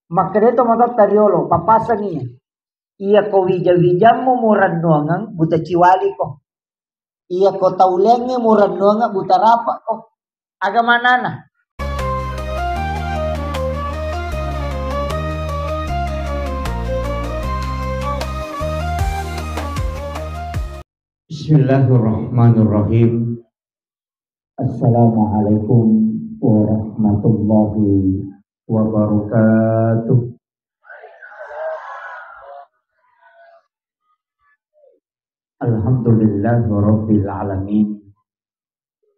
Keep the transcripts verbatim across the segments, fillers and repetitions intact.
Makkeda to matoatta riolo, pappasengi. Iya ko wija-wijammu murennuangeng, buta ciwaliko. Iya ko tauleangnge murennuangeng, buta rapako. Aga manana? Bismillahirrahmanirrahim. Assalamualaikum warahmatullahi wabarakatuh. Alhamdulillahirabbil alamin.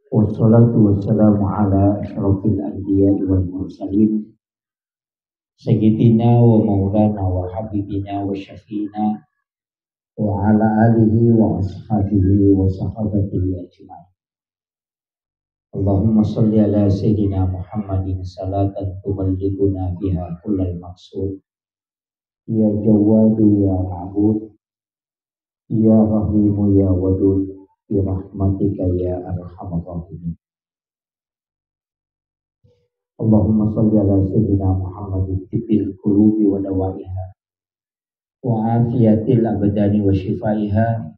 Wassalatu wassalamu ala asyrafil anbiya'i wal mursalin. Sayyidina wa maulana wa habibina wa syafi'ina wa ala alihi wa ashabihi wa sahabatihi ajma'in. Allahumma salli ala Sayyidina Muhammadin salatan tuballighuna biha kullal maqsud. Ya Jawwadu ya Ma'bud, ya Rahimu ya Wadud, bi rahmatika ya arhamar rahimin. Allahumma salli ala Sayyidina Muhammadin tibbil qulubi wa dawaiha, wa afiyatil abdani wa shifaiha,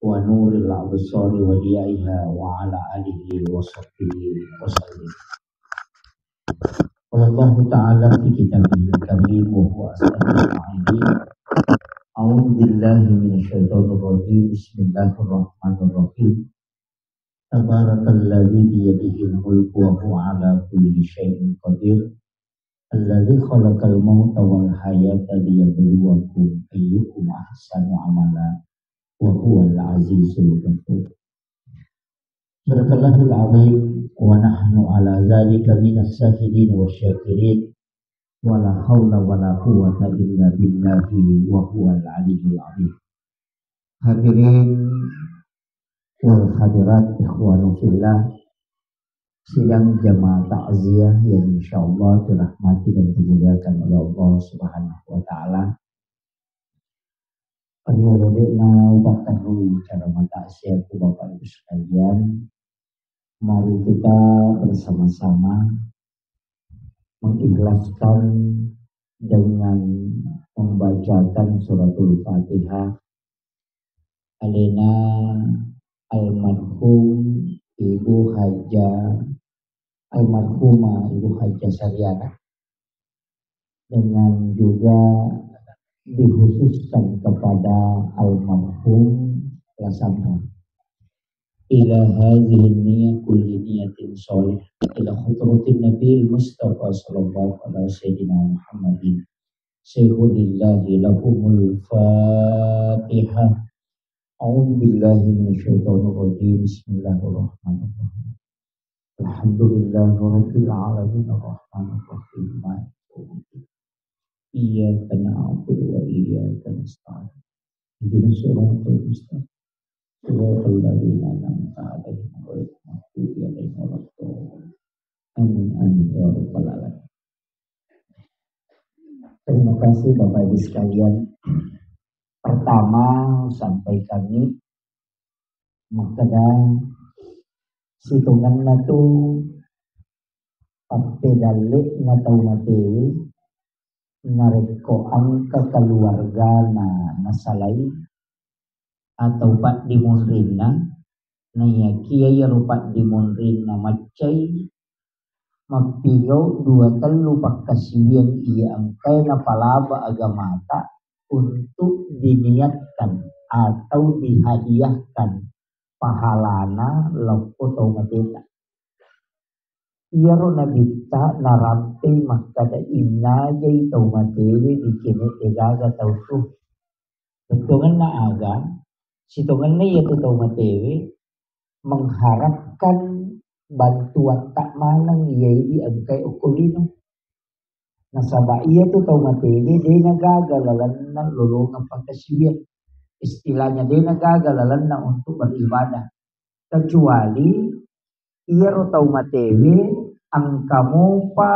wa nuril absari wa diyaiha, wa ala alihi wa sahbihi wa sallim. Qala Allahu ta'ala fi kitabihil karim wa huwa asdaqul qa'ilin. A'udzu billahi minasyaitonir rajim. Bismillahirrahmanirrahim. Tabarakalladzi biyadihil mulku wa huwa ala kulli syai'in qadir. Alladzi khalaqal mauta wal hayata liyabluwakum ayyukum ahsanu amala wa huwal azizul ghafur. Sadaqallahul azim wa nahnu ala dzalika minas syahidin wasy syakirin. Wa la haula wa la quwwata illa billahi wa huwal aliyyul azim. Hadirin wal hadirat, ikhwanu fillah, sidang jamaah takziah yang insyaallah dirahmati dan dimuliakan oleh Allah Subhanahu wa taala. Riolo de'na upatterui cara matakziah ku Bapak Ibu sekalian, mari kita bersama-sama mengikhlaskan dengan membacakan suratul Fatihah alena almarhum Ibu Haja, almarhumah Ibu Haja Sariana, dengan juga dikhususkan kepada almarhum Lasamba. Ila hadhihi niyah kulli niyatin shalih ila hadratin Nabil Mustafa sallallahu alaihi sayyidina Muhammadin. Syaikhunillahi lahumul Fatihah. A'udzu billahi minasyaitonir rajim. Bismillahirrahmanirrahim. Alhamdulillahirabbil alamin, arrahmanirrahim, maliki yaumiddin. Iyyaka na'budu wa iyyaka nasta'in. Ihdinas siratal mustaqim. Siratal ladzina an'amta 'alaihim ghairil maghdubi 'alaihim waladdallin. Amin, amin, ya rabbal alamin. Terima kasih Bapak Ibu sekalian. Pertama, sampai kami makkeda sitongenna tu pappedalle'na tau matewe narekko engka keluargana nasalai atau paddimonrinna, naiyakiya iyaro paddimonrinna maccai, mappigau dua tellu pakkasiwiang iya engkae napalaba agamata untuk diniatkan atau dihadiahkan pahalana loppo tau mateta. Iyaro nabitta narampei makkeda innajai tau matewe dikene degaga tau tu. Bettuangenna aga, sitongenna iyatu tau matewe mengharapkan bantuatta maneng iya idi engkai okko lino. Nasaba iyatu tau matewe de nagaga lalenna lolongeng pakkasiwiang. Istilahnya de nagaga lalenna untuk beribadah. Kecuali iyaro tau matewe engka mopa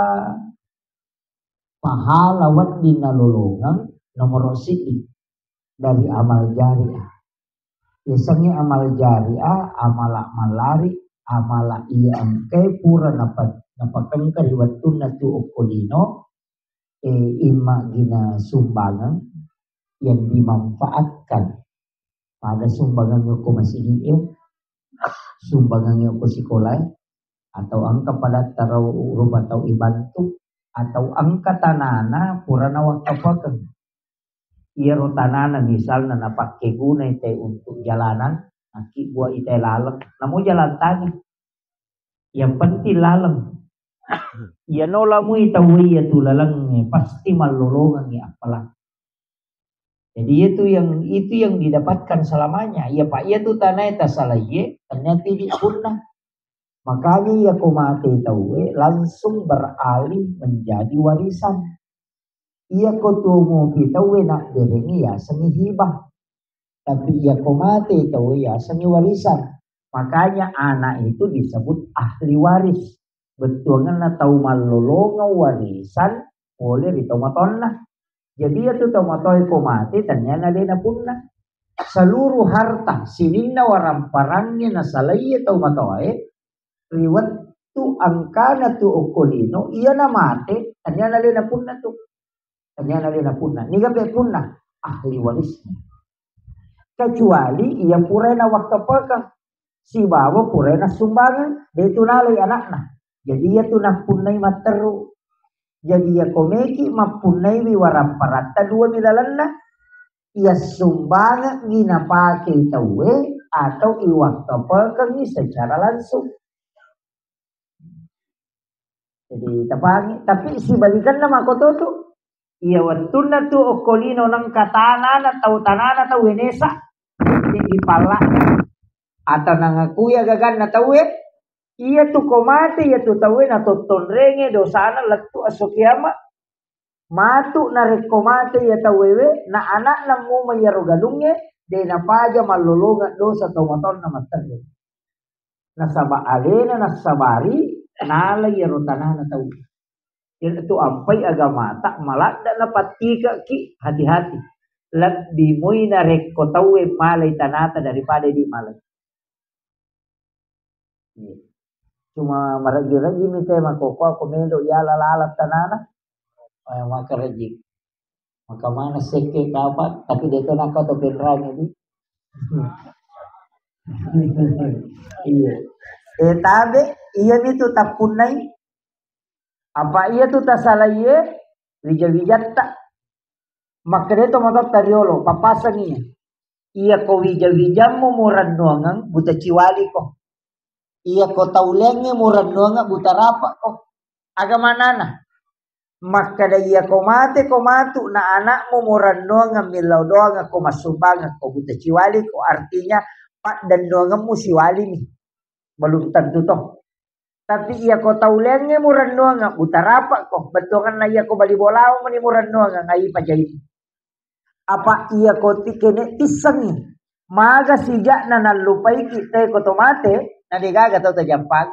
pahala wedding nalolongeng, nomoro siddi dari amal jariah. Yasengnge amal jariah, amala mallari, amala iya engkae pura napa-, napakengka ri wettunna tu okko lino, eh, Maggina sumbangan yang dimanfaatkan. Pada sumbangan ko masigi e, sumbangan ko sikola e, atau engka pada taro rupa tau ibantu, atau engka tanana purana wakkapakeng. Iyaro tanana misalna napakkegunai te untuk jalanan, nakkibbuai te laleng, namo jalan tani. Yang penting laleng. Iyano lamui tau iya tu lalengnge pasti mallolongengngi appalang. Jadi itu yang, itu yang didapatkan selamanya. Iya, Pak, iya tu tanae tasalaie, ternyata idi punna. Makanya iya ko mate tauwe langsung beralih menjadi warisan. Iya ko tuo mopi tauwe nak berengi ya seni hibah. Tapi iya ko mate tauwe ya seni warisan. Makanya anak itu disebut ahli waris. Bettuangenna tau mallolongeng warisan pole ri tau matonna. Jadi iyatu tau matoae ko mate, tenniana de napunna. Seluruh harta, sininna waramparangnge nasalaiye tau matoae, ri wettu angkana tu okko lino, iyana mate, tenniana de napunna tu. Tenniana de napunna. Niga pe punna? Ahli warisnya. Kecuali iya purae nawakkapekeng sibawa purae nassumbangeng, de tu nalai anakna. Jadi iya tu nappunnai matteru. Jadi iya komeki mappunnaiwi waramparatta dua mi lalenna. Iya sumbangeng napake tauwe atau iwakkapekengngi secara langsung. Jadi tapangi, tapi sibalikanna makoto tu. Iya wettunna tu okko lino nengka tanana tau, tanana tau wenesa dipalla atau nangakui agaganna tauwe, iya tu ko mate iya tu tauwe natottonrenge dosana lettu esso kiamat. Matu narekko mate iya tauwewe, na anakna muma iyaro galungnge, de napaja mallolongeng dosa tau matonna matterru. Nasaba alena nassabari nala iyaro tanana tau. Iyanatu ampai agamata maladda napattikekki, hati-hati. Lebbi moi narekko tauwe malai tanata daripada di malai. Iya. Cuma maraji-raji mi te makkokkoe ko melo yala lala tanana. Eh, makaraji. Maka mana sekke kapang, tapi de to nakko to penrangi di. Iya. Eh, tabe, iya mi tu tappunnai. Apa iya tu tasalaie, wija-wijatta. Makkeda to matotta riolo, pappasengi. Iya ko wija-wijammu murennuangeng, buta ciwali ko. Iya ko tauleangnge murennuangeng, buta rapa ko. Aga manana? Makkeda iya ko mate ko matu na anakmu murennuangeng millau doangeng ko massumbangeng ko buta ciwali ko, artinya paddennuangemmu siwalimi. Belum tentu to. Tapi iya ko tauleangnge murennuangeng, buta rapa ko. Bettuangenna iya ko bali bolamu meni murennuangeng, ai pajaini. Apa iya ko ti-, kene tissengi. Maga sijakna nallupaiki te ko to mate, na degaga tau tajampangi.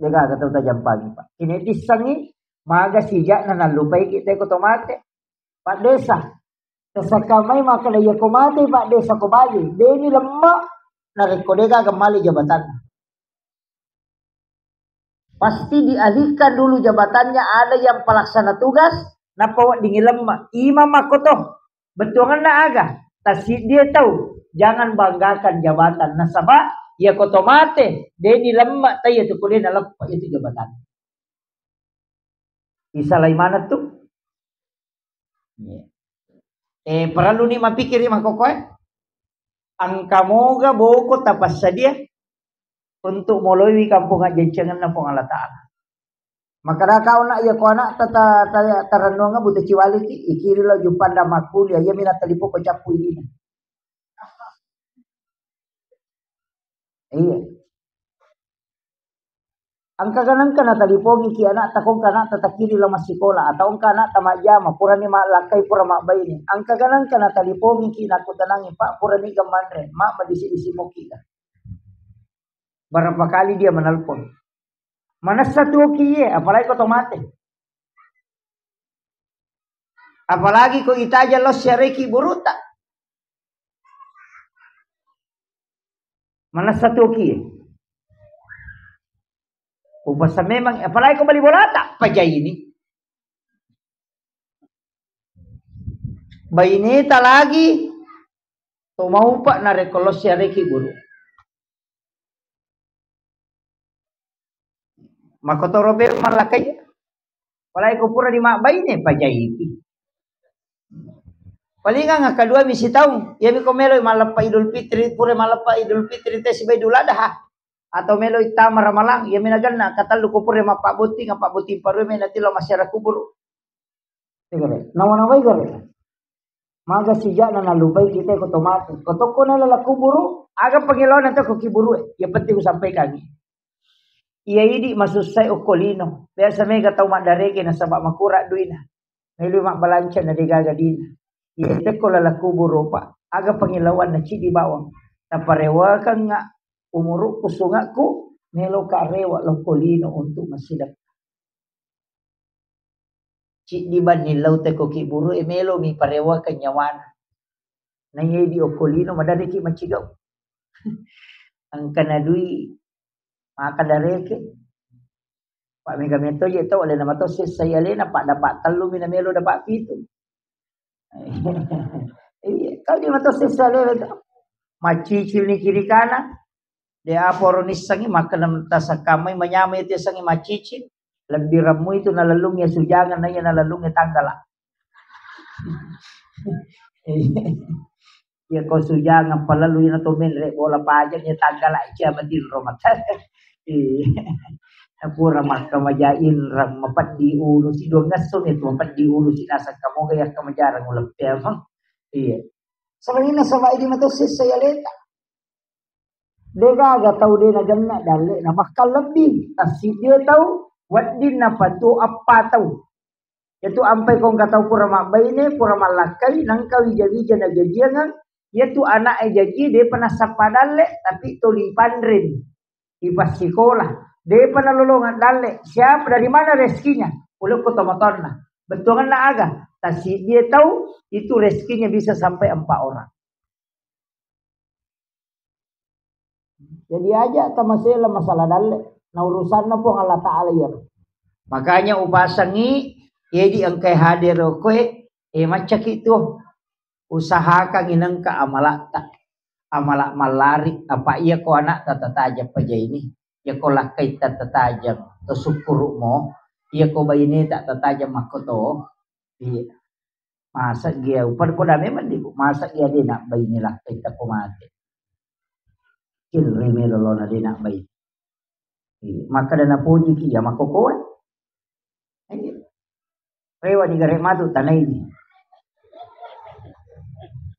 Degaga tau tajampangi, Pak. Kene tissengi, maga sijakna nallupaiki te ko to mate. Pak Desa. Tasakka mai makkeda iya ko mate Pak Desa ko bali, deni lemma narekko degaga male jabatanna. Pasti dialihkan dulu jabatannya, ada yang pelaksana tugas, nappa weddingngi lemma. Imang makkoto, bettuangenna aga? Tasiddie tau, jangan banggakan jabatan. Nasaba, iya ko to mate, deni lemma, taiya tu ko de naleppa itu jabatan. Isalai maneng tu. Iya. Eh, perlu ni mapikiri makkokkoe. Engka moga boko tapassadia untuk moloiwi kampung ajjancengenna Puang Allah Ta'ala. Makkeda kau nak, iya ko anak ta-, ta-, ta-, tarennuang buta ciwaliki, ikiri lo juppanda makkuliah, iya mina talipo ko cappu ini. Iya. Engka ganangka natalipongiki anakta, ko engka anakta takkiri lao massikola, atau engka anakta majjama, purani mallakkai, pura mabbaine. Engka ganangka natalipongiki, nakkutanangi, Pak, purani ga manre, ma madisi-disi moki ga. Berapa kali dia menelpon. Manessa tuoki iye, apalagi ko to mate. Apalagi ko itaja lo siareki buruta. Manessa tuoki. Upasa memang, apalagi ko bali bolata, pajaini. Baineta lagi to maupa narekko lossiareki guru. Makkotoro pe mallakkai. Apalagi ko pura di mabbaine pajaiti. Palingang kedua mi sitaung, iyami ko melo malleppa Idul Fitri, pura malleppa Idul Fitri te siba Idul Adha. Atau melo ittama Ramalang, iyami naganna katellu ko pura mappabbotting, mappabbotting parue me natilo masyarakat kuburu. Nawa-nawai gare. Maga sija'na nalupai kita ko tomate. Ko tokko na laleng kuburu, aga pengelona to ko kiburu. Ya penting usampaikan. Iya idi masussai okko lino. Biasa mega tau maddareke nasaba makura duina. Melu mabbalanca na degaga dina. Iya tekko laleng kuburu pa. Aga pengelauan na cidi bawang. Taparewakengnga umurukku sungakku, meloka rewa lokko lino untuk masidekka. Ciddi banni lau teko kiburu e melo mi parewakeng nyawana. Naiya di okko lino madareki macigau. Engka na dui maka dareke. Pak mega meto je tau alena mato sessa alena pak dapat tellu mi na melo dapat pitu. Iya, kau di mato sessa alena tau. Macicil ni kiri kanan. De aporo nissengi makkeda tasakkamai manyamai tiassengi macicil. Lebbi remmu itu nalellungnge sujangan naiya nalellungnge tanggala. Iya ko sujangan palalu ina to menre bola pajak ya tanggala cia matinro mata. Iya. Pura makkamaja inrang mapeddi ulu si dua ngesso itu mapeddi ulu si nasang kamoga ya kamajarang uleppe amang. Iya. Selainna sabai di mata sessa ya leta. Degaga tau de nagenna dalle'na, bahkan lebbi tassiddi tau wedding napatu eppa tau. Yatu ampai ko engka tau pura mabbaine, pura mallakkai, nengka wija-wija najajiangeng, yatu anak e jaji depa nassappa dalle, tapi toli panreni, ipassikola, depa nalolongeng dalle. Siapa, dari mana rezekinya? Ulekko tomatoanna. Bettuangenna aga? Tassiddi tau itu rezekinya bisa sampai empat orang. Jadi aja tamasela masalah dalle. Na urusanna Puang Allah Ta'ala iyaro. Makanya upasangi, jadi engkai hadir koe, eh, maccaki tuo. Usahakan inengka amalatta. Amala mallari, apa iya ko anak tatatajang pajaini. Iya ko lakkai tatatajang, to sukkuru'mo. Iya ko baine tak tatajang makkoto. Iya. Masa gia, upada-pada memang di, masa gia de nak baine lakkai tako mate. Kil reme lolona de nak baine. Iya. Maka dana poji ki ya makokoe. Iya. Rewa ni gare matu tanai ni.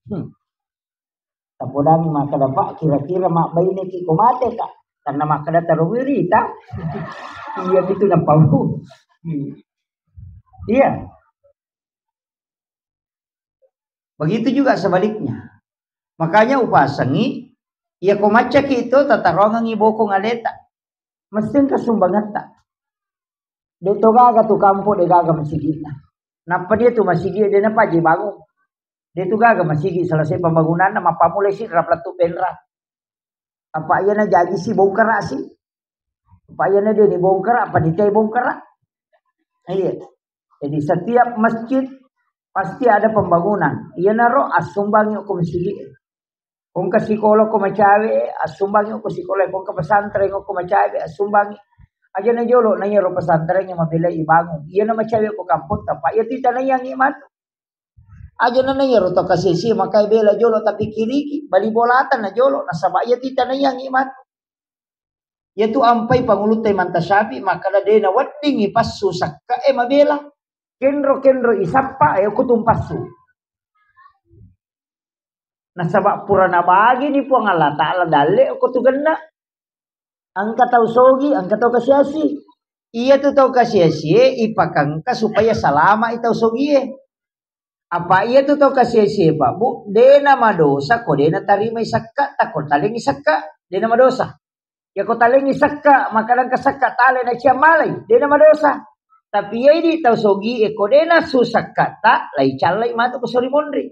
Hmm. Tapodangi makkeda, "Pak, kira-kira mabbaineki ko mate, Kak?" Karena makkeda taro wirita. Iya, itu napau. Iya. Begitu juga sebaliknya. Makanya upasangi, iya ko maccaki itu tatarongengi bokong aleta. Mesti engka sumbangetta. De to gaga tu kampo de gaga masigi'na. Nappa dia tu masigi de napaji bangun. De tu gaga masigi selesai pembangunanna mappamulai si rap lettu penra. Apa iya na jaji si bongkara si. Apa iya na de ni bongkara, apa ni te bongkara. Iya. Jadi setiap masjid pasti ada pembangunan. Iya naro asumbangi ko masigi. Ko engka sikola ko macawe, assumbangi ko sikola, ko engka pesantren ko macawe, assumbangi. Aja na jolo na iyaro pesantren yang mabela ibangun. Iya na macawe ko kampung, tapi iya tita na yang matu. Aja na iyaro to kasisi makai bela jolo tapi kiriki, bali bolatan na jolo, nasaba iya tita na yang matu. Iya tu ampai pangulutta Imam Tasyafi, makkeda de na wedding ipassu sakka e mabela. Kenro-kenro isappa e kutumpassu. Nasaba pura nabagini Puang Allah Ta'ala dalle ko tu genna. Engka tau sogi, engka tau kasiasi. Iya tu tau kasiasi e ipakengka supaya salama i tau sogi e. Apa iya tu tau kasiasi e, Pak Bu, de na madosa ko de na tarimai sakka, tako talengi sakka, de na madosa. Iya ko talengi sakka, maka engka sakka tale na ciammalai, de na madosa. Tapi iya idi tau sogi e ko de na su sakka ta, lai callai matu ko sori monri.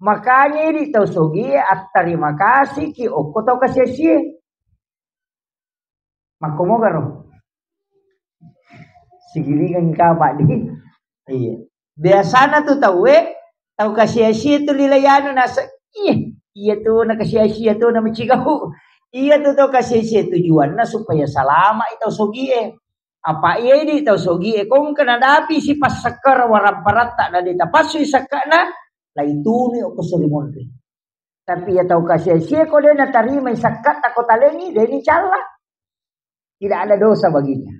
Makanya idi tau sogi e attarima kasih ki okko tau kasiasi e. Makkomogaro. Sigiringan kapa di. Iya. Biasana tu tau e Tau kasi-asie tu lila yanu nasa, iya, iya tu na kasi-asie tu na mecigau. Iya tu tau kasi-asie tujuanna supaya salama i tau sogie. Apa iya idi tau sogie kongka nadapi si passakkara waramparatta na de tapassui sakkana, laituni okko sori monri. Tapi iya tau kasi-asie ko de natarimai sakkatta ko talengi, de ni calla. Tidak ada dosa baginya.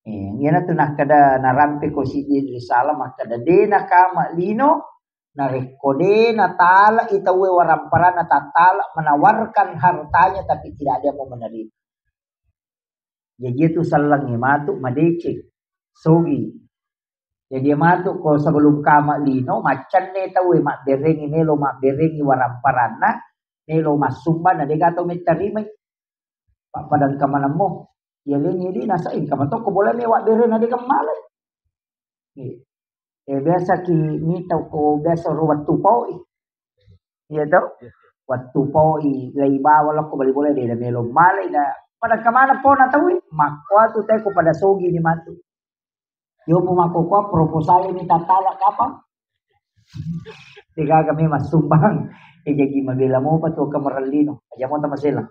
Eh, iyanatu nakkeda narampe ko siddi risalah makkeda de nakama lino narekko de natala i tauwe waramparanna tattala menawarkan hartanya tapi tidak ada yang mau menerima. Jadi itu sellengnge matu madeceng sogi. Jadi matu ko sebelum kama lino maccanne tauwe mabberengi melo mabberengi waramparanna melo massumba na dega tau mettarimai. Pappadang kamanammo. Iya lengi di nasa engka matokko bola mewa bere na dega malai. Iya. Eh, biasa ki mita ko biasa ro wattu poi. Iya to? Wattu poi lai bawa lokko bali bola de melo malai na pada kamana pona taui. Makko atu teko pada sogi ni matu. Yopo makkokoa proposal ini tatala kapang. Degaga memang sumbang. Eh, jadi mabela mopa tu kamarallino. Aja mo tamasela.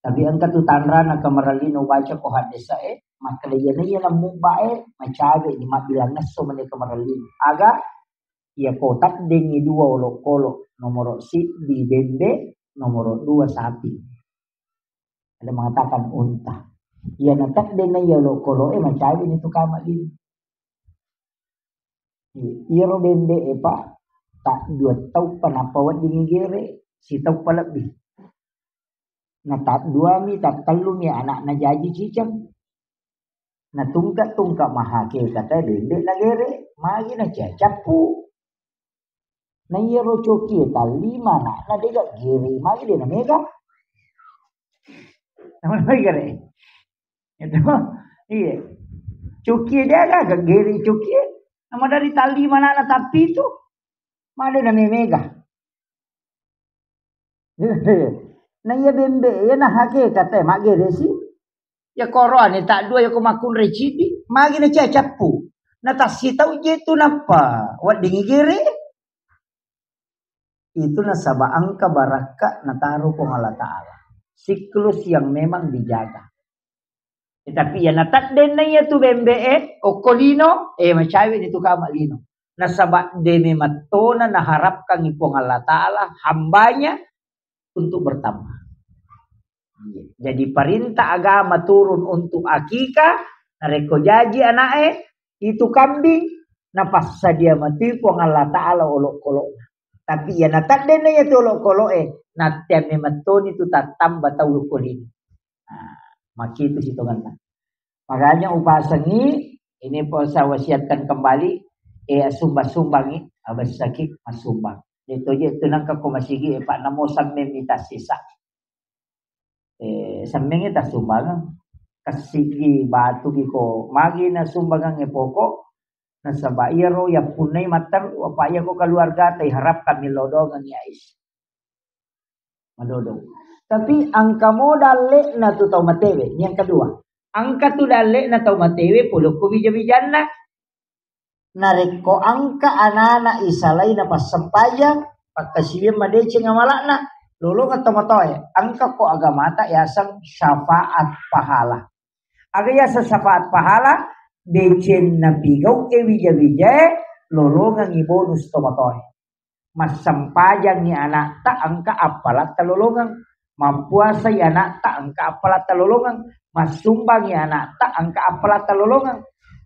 Tapi engka tu tanrana kamarallino baca ko haddesa e, makkeda iyana iyana mubba e, macabe ni mabbilang esso mene kamarallino. Aga iya ko taddengi dua olokolo, nomoro siddi bembe, nomoro dua sapi. Ada mengatakan unta. Iya na taddenna iya olokolo e macabe ni tu kama lino. Iyaro bembe e pa tak dua tau pa nappa weddingi gere sitau pa lebbi. Na tak dua mi tak tellu mi anakna jaji ciceng. Na tungka-tungka mahake kata bembe na gere magi na cia cappu. Na iyaro cokie tallima anakna dega gere magi de na mega. Nama na gere. Itu. Iya. Cokie de aga gere cokie. Nama dari tallima anakna tappitu. Made na memega. Na iya bembe iya na hake kata magere si. Ya koroane tak dua ya ko makkunrai cidi magi na cia cappu. Na tassitau je tu nappa weddingi gere. Itu nasaba engka barakka nataro Puang Allah Ta'ala. Siklus yang memang dijaga. Tetapi iya nataddenna iya tu bembe e okko lino e macawe ni tu kama lino. Nasaba de memettona naharapkan Puang Allah Ta'ala hambanya untuk bertambah. Jadi perintah agama turun untuk akikah, narekko jaji anake itu kambing, napassadia matui Puang Allah Ta'ala olokkolokna. Tapi iya nataddenna iya tu olokkolok e, natteang memettoni tu tattamba tau okko lino. Nah, makitu sitongenna. Makanya upasengi ini pun saya wasiatkan kembali, eh, sumbang-sumbangi, abessaki massumbang. Itu je tu nangka ko masigi, eh, Pak namo samme mita sisa. Eh, semmengnge tassumbangeng. Kessigi batu gi ko magi nasumbangengnge poko, nasaba iyaro yappunnai matteru, apa iya ko keluarga tai harapkan milodongengngi ais. Madodong. Tapi engka mo dalle'na tu tau matewe. Yang kedua, engka tu dalle'na tau matewe polokko bija-bijanna. Narekko engka anana isalai napassempajang, pakkasiwiang madeceng amala'na, lolongeng tomatoae, engka ko agamata yaseng syafaat pahala. Aga yaseng syafaat pahala, deceng napigau e wija-wijae, lolongengi bonus tomatoae. Massempajangngi anakta engka appalatta lolongeng. Mappuasai anakta engka appalatta lolongeng. Massumbangi anakta engka appalatta lolongeng.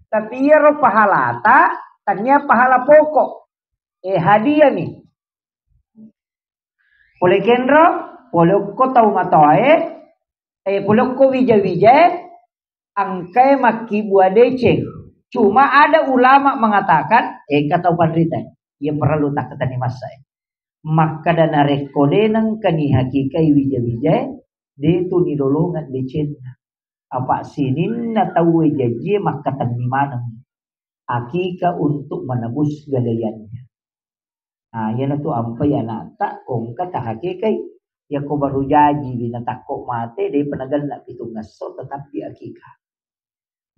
Tapi iyaro pahalata tania pahala pokok. Eh, hadiah mi. Pole kenro, pole okko tau matoae, eh, pole okko wija-wijae, engkae makkibua deceng. Cuma ada ulama mengatakan, eh, engka tau panrita, iya perlu takkatani massa e. Makkada narekko de nengkani hakikai wija-wijae, de tu nilolongeng decenna. Apa sininna tauwe jajie makkatenni maneng. Akika untuk menebus gadaiannya. Nah, iyanatu ampai anakta kongka tahakekai. Yako baru jaji di natakko mate, de penaganna pitung esso, tetapi akika.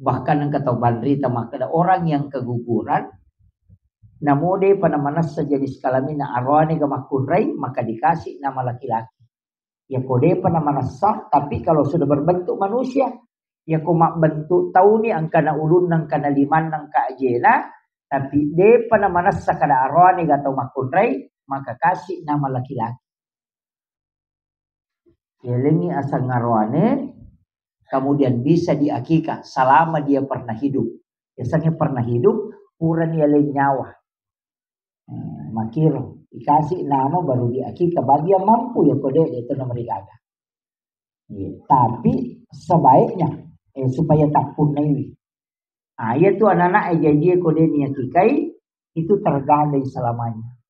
Bahkan engka tau panrita makkeda orang yang keguguran Namo depa namanessa jenis kelaminna aroane ga makkunrai, maka dikasih nama laki-laki. Ya ko depa namanessa, tapi kalau sudah berbentuk manusia, ya ko mabbentuk tauni, engkana ulunna, engkana limanna, engka ajena, tapi depa namanessa kada aroane ga tau makkunrai, maka kasih nama laki-laki. Yalengi asang aroane, kemudian bisa diakikah selama dia pernah hidup. Biasanya pernah hidup, purani yaleng nyawa. Hmm, makiro, dikasih nama baru diakikah. Bagi yang mampu ya kode itu nomor gaga. Iya, tapi sebaiknya, eh, supaya tak punaiwi. Ah, iya tu anak-anak, eh, janji ko de niakikai, itu tergadai selamanya.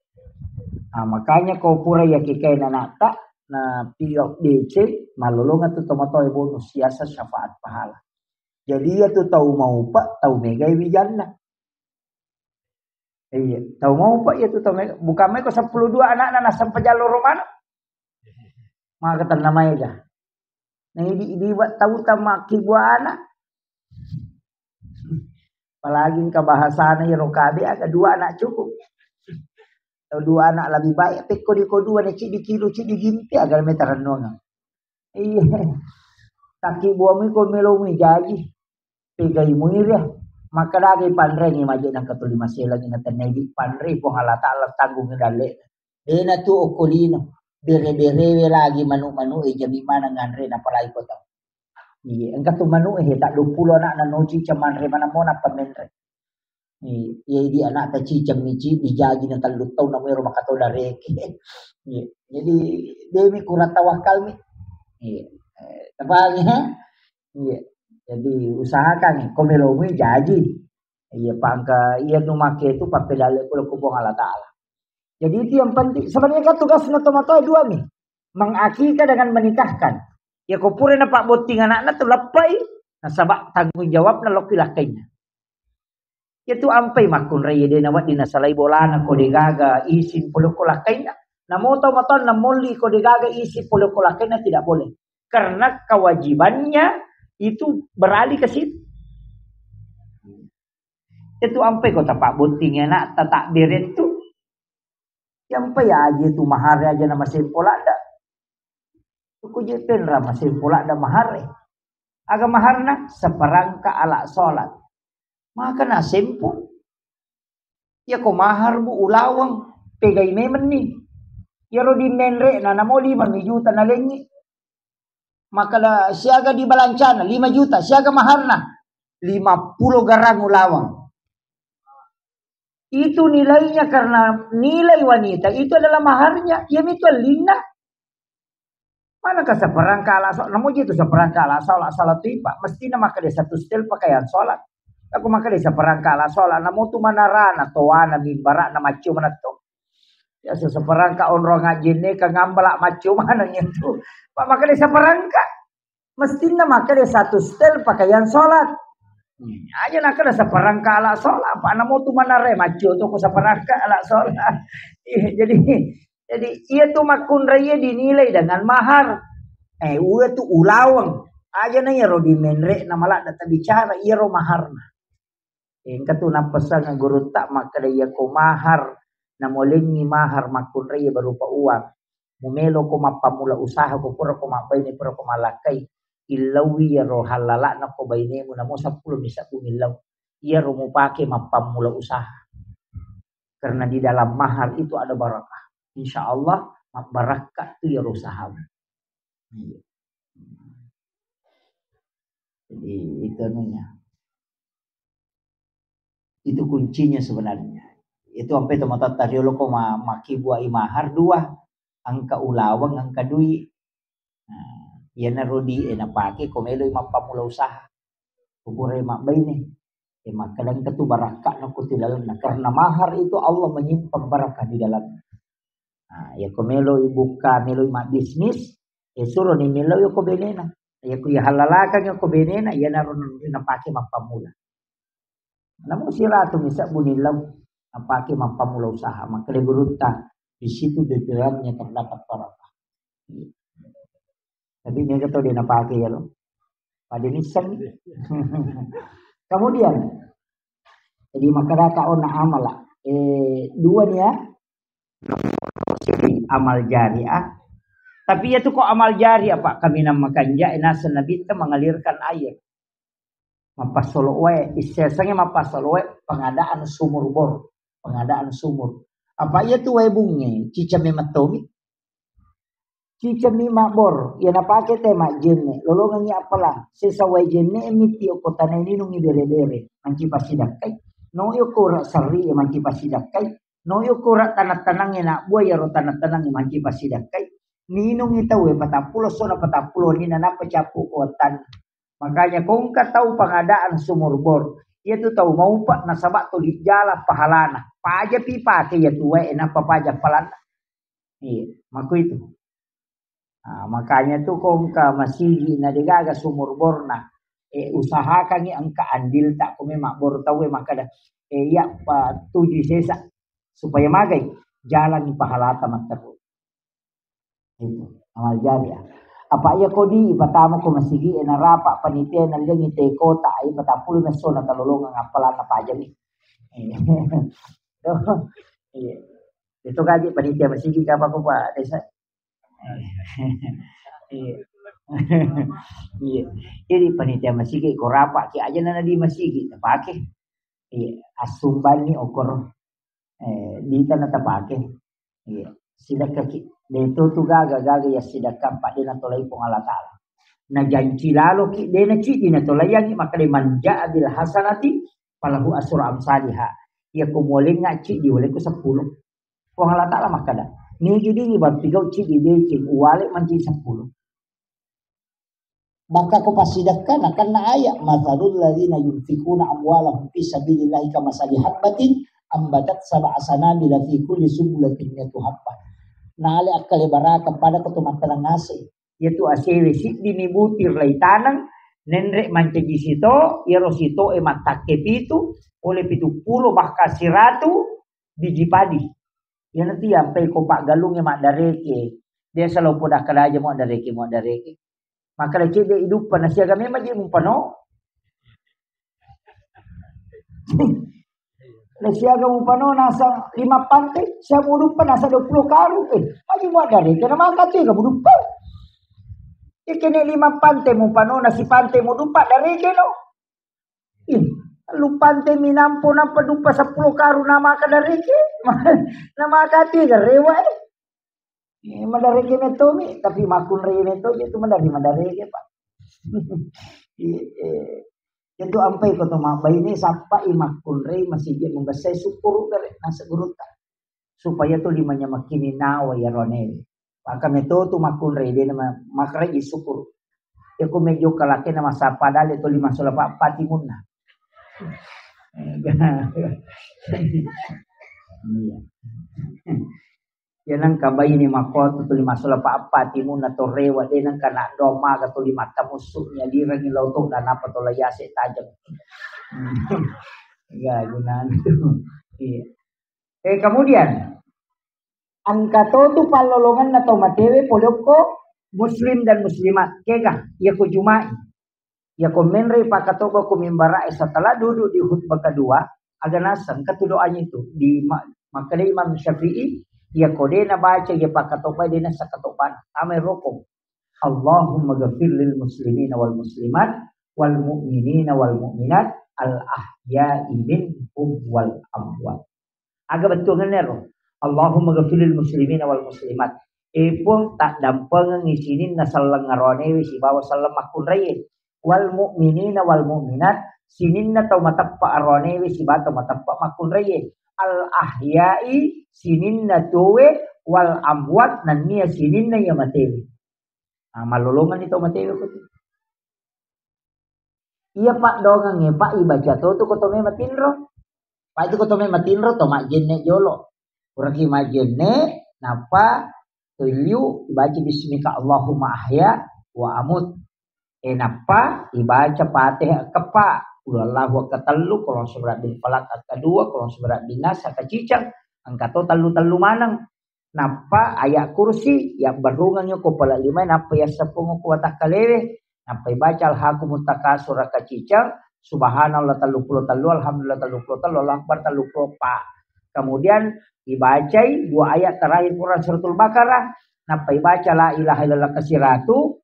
Ah, makanya kau pura yakikai anakta, na piyok D C, malolonga tu tomatoe bonus, siasa syafaat pahala. Jadi iya tu tau maupa, tau megai wijanna. Iya, tau maupa iya tu tau mega. Bukan mai ko sepuluh dua anakna nasempajang loro maneng. Maka tenna maega. Nah, idi-, idi buat tau tamaki buana. Apalagi engka bahasana iro kabe aga dua anak cukup. Atau dua anak lebih baik, pekko di ko dua ne cidi kilu, cidi gimpi aga metarennuang. Iya. Taki buami ko melomui jaji. Pegai muiria. Maka dagi panrengi maje nang katuli maselangi na tenna idi panre Puang Allah Ta'ala tanggung dalle. Dena tu okkolino. Bere-berewe lagi manu-manu e jami mana nganre na palai kota. Iya, engka tu manu e tak dua puluh anak na noci camanre mana mona pamenre. Iya, iya, di anak ta ciceng mici dijagi na tellu taung na mero makato dareke. Iya, jadi demi kurang tawakal mi. Iya, eh, tepang ya. Iya, jadi usahakan ko melomui jaji. Iya, pangka iya nu make tu pappedale kulo ku Puang Allah Ta'ala. Jadi itu yang penting. Sebenarnya kan tugasna tomatoa dua mi. Mengakikah dengan menikahkan. Ya ko pura na pabbotting anakna tu leppai. Nasaba tanggung jawabna lokki lakkainna. Iya tu ampai makkunrai de nawedding nasalai bolana ko degaga isin pole ko lakkainna. Namo tau matoanna molli ko degaga isin pole ko lakkainna tidak boleh. Karena kewajibannya itu beralih ke situ. Itu ampai ko tapabbotting anakta tabbere tu. Iya ampai aja tu mahar aja na masempo ladda. Tuku je penra masempo ladda mahar e. Aga maharna? Seperangkat alat sholat. Maka na sempo. Iya ko mahar bu ulaweng pegai memenni. Iyaro di menre na namo lima mi juta nalengi. Maka da, siaga di balancana lima juta, siaga maharna? Lima puluh garang ulaweng. Itu nilainya karena nilai wanita itu adalah maharnya. Iya mitu ellinna. Mana ka seperangka ala so, namuji tu seperangka ala so, ala salah tu ipa. Mesti na maka dia satu setel pakaian sholat. Aku maka dia seperangka ala sholat. Namu tu manarana, toana, mimbarana, macam mana tu. Ya, seseperangka onrong ajinne ka ngambala macam mana itu. Pak maka dia seperangka. Mestinna makkeda satu setel pakaian sholat. Hmm, aja nakkeda seperangka ala sholat, apa namo tu manare maccio tu ko seperangka ala sholat. Iya, jadi, jadi iya tu makkunrai iya dinilai dengan mahar. Eh, uwe tu ulaweng. Aja na iyaro di menre na maladda tabicara iyaro maharna. Engka tu nappesang gurutta makkeda, iya ko mahar, namolengngi mahar makkunrai berupa uang. Mumelo ko mappammula usaha, ko pura ko mabbaine, pura ko malakkai, illaui iyaro hallala'na ko bainemu, namo seppulo mi sebbu millau. Iyaro mupake mappammula usaha. Karena di dalam mahar itu ada barakah. Insya Allah, mabbarakka tu iyaro usahamu. Iya. Jadi, itu anunya. Itu kuncinya sebenarnya. Itu ampe tomatoatta riolo ko ma-, makkibua i mahar dua, engka ulaweng, engka dui. Nah, iyanaro di e napake ko meloi mappammula usaha. Ko purai mabbaine. E, makkeda engka tu barakka'na ko tilalenna. Karena mahar itu Allah menyimpan barakah di dalamnya. Nah, iya ko meloi bukka, meloi mabbisnis, e, suroni millau iya ko benena. Iya ko iya hallalakang iya ko benena, iyanaro napake mappammula. Namu siratu mi sebbu nillau napake mappammula usaha, makkeda gurutta, di situ di dalamnya terdapat barakah. Tapi mega to de napake ya lo. Pada niseng. Kemudian, jadi makkeda ka ona amala. Eh, dua nih ya. Nomor siji amal jariah. Tapi ya tuh kok amal jariah, Pak, kaminang makanja, eh, naseng Nabitta mengalirkan air. Mappassolo wae, issesangnge mappassolo wae, pengadaan sumur bor, pengadaan sumur. Apa iya tu wae bungnge, cicame mettomi. Cicame mabbor, iya napake te majjenne, lolongengngi appalang, sesa wae jenne mitti okko tanae ninungngi bere-bere, manci passidakkai. No okko ura sarri, manci passidakkai. No okko ura tanang-tanangnge nabbua, iyaro tanang-tanangnge manci passidakkai. Ninungngi tauwe patappulo sona patappulo nina nappa cappu ko wattanna. Makanya ko engka tau pengadaan sumur bor, iya tu tau maupa nasaba tuli jala pahalana. Pajapi pake iya tu wae, nappa paja palanna. Iya, mako itu. Nah, makanya tu ko engka masigi na degaga sumur borna, eh, usahakangngi engka andilta, ko memang bor tauwe makkada, eh, iya pa tujui sesa supaya magai jalangi pahalata matteru. Itu amal jariah. Apa iya kodi ipatama ko masigi, eh, narapa panitia nallengi te kota, ai patappulu messona talolongeng appalanna pajani. Iya. Itu gaji panitia masigi kapa ko Pak Desa. Iya. Iya. Jadi panitia masigi ko rapa ki aja nana di masigi tapake. Iya, assumbanni okoro. Eh, dita na tapake. Iya, sidakkaki. De to tu gaga-gaga ya sidakka, Pak, de natolai Puang Allah Taala. Na janci lalo ki, de na cidi natolaiangi, maka de manja bil hasanati falahu asru amsaliha. Iya ko mualengnga cidi, wale ko seppulo. Puang Allah Taala makkada, nigi dingi bang pigau cidi deceng, uwale manci seppulo. Maka ko passidakka, nakenna ayat, "Matsalul ladzina yunfikuna amwalahum fi sabilillahi kamasali habbatin ambatat sab'a sanabila fi kulli sumbulatin mi'atu habbah." Nale akkale baraka pada ko to mattaneng ase. Iya tu asewe siddimi butir laitaneng, nenre mancaji sito, iyaro sitoe mattakke pitu, pole pitu pulo, bahkan siratu biji padi. Iyana tu yampai ko paggalungnge maddareke. Biasa lo poda kada aja muaddareke, muaddareke. Makkeda cedde iduppa, na siaga memang je mupano. Na siaga mupano nasa lima pante, siaga muduppa nasa dua puluh karung. Eh, maji muaddareke na maka tu ga muduppa. Ikene lima pante mupano, nasi pante muduppa dareke no. Ih, lu pante minampo nappa duppa seppulo karung na maka dareke. Na maka tu ga rewa, eh. Eh, madareke mettomi, tapi makkunrai mettomi tu madari madareke, Pak. Iya, eh. Itu ampai ko to mabbaine sappai makkunrai masigi mabessai sukkuru gare nasa gurutta. Supaya to limanya makkini nawa ya ronewe. Maka meto tu makkunrai de nama makrai sukkuru. Ya ko mejo kalake nama sapa dale to lima sola pa pati munna. Iya. Ya nengka baine makkotu tuli massola pa-, appa timunna to rewa, de nengka naddo maga tuli mattamussu, nalirengi lao to, dan apa to layase tajeng. Ya, gunana tu. Iya. Eh, kemudian, engka to tu pallolongenna tau matewe pole okko muslim dan muslimat. Kega, iya ko Juma'i. Yako menrei pakkatobba ko mimbara'e setelah duduk di khutbah kedua, aga naseng, engka tu doanya itu. Di ma-, makkeda Imam Syafi'i, yako de nabaca iya pakkatobba, de naseng katobba. Tamai rokok. Allahumma ghafir lil muslimina wal muslimat, wal mu'minina wal mu'minat, al ahya'i minhum wal amwat. Aga bettuangenna ro? Allahumma ghafiril muslimina wal muslimat. E Puang, taddampengengngi sininna selleng aronewe sibawa selleng makkunraie. Wal mu'minina wal mu'minat, sininna tau mateppa aronewe sibawa tau mateppa makkunraie. Al ahya'i, sininna tuowe, wal amwat, nennia sininna iya matewe. Nah, mallolongenni tau matewe ko tu. Iya, Pak, dongengnge, Pak, ibaca to tu ko to mema tinro. Pak, itu ko to mema tinro, to majjenne jolo. Uraki majjenne, nappa to liu, ibaca bismika Allahumma ahya wa amut. Eh, nappa ibaca Fatihah kepa, Qul huwallahu ketellu, Qul a'udzu birabbil falaq kedua, Qul a'udzu birabbin nas kaciceng, engka to tellu-tellu maneng. Nappa ayat kursi, yabbarrungeng ko pala lima, nappa yassepung ko watakkalewe, nappa ibaca alhaakumut takasur kaciceng, subhanallah tellu pulo tellu, alhamdulillah tellu pulo tellu, Allahu akbar tellu pulo pa. Kemudian dibacai dua ayat terakhir Quran suratul Baqarah, nappa ibaca la ilaha illallah kasiratu,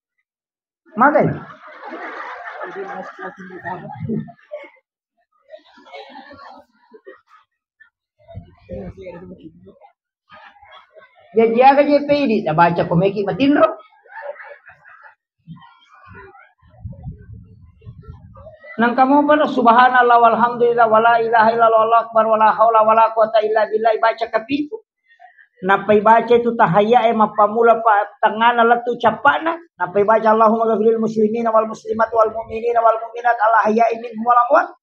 magai. Jaji aga je pedi, tabaca ko meki matinro. Nangka mopa ro, subhanallah walhamdulillah wala ilaha illallah wallahu akbar wala haula wala quwata illa billah, ibaca kapitu. Nappa ibaca itu tahayya e mappamula pa tengana lettu cappana, nappa ibaca Allahumma ghafiril muslimina wal muslimat wal mu'minina wal mu'minat al ahya'i minhum wal amwat.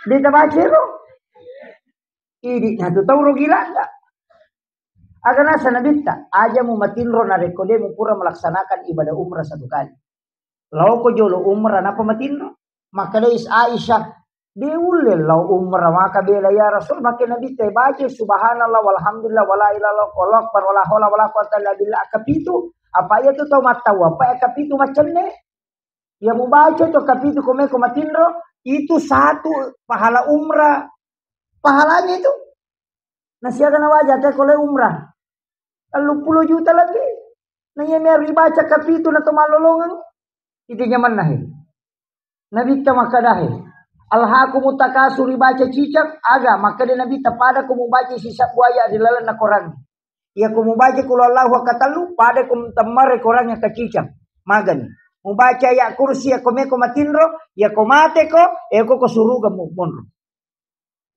Dita baca ro. Idi na tu tau ro gila. Aga nasa nabitta, aja mu matinro narekko de mu pura melaksanakan ibadah umrah satu kali. Laoko jolo umrah napa matinro? Makkedai Aisyah, de ulle lao umrah maka bela ya Rasul, make nabitta baca subhanallah walhamdulillah wala ilaha illallah wallahu akbar wala haula wala quwata illa billah akapitu. Apa iya tu tau mattau apa akapitu macenne? Ya mubaca itu kapitu komeko matinro, itu satu pahala umrah. Pahalanya itu. Nasiaga nawaja ke kole umrah. Telluppulo juta lebih. Na iya mea ribaca kapitu na to mallolongeng. Itu nyamanna he. Nabitta makkadahe. Alhakumut takasur ribaca cicak, aga, makkeda Nabitta pada ko mubaca sisabbu ayat ri lalenna Quran. Iya ko mubaca kul huwallahu akkatellu, pada ko temmare Quran yang kacicak. Magani. Mubaca ayat kursi ya ko meko matinro, ya ko mate ko, ya ko, ko suruga mu monro.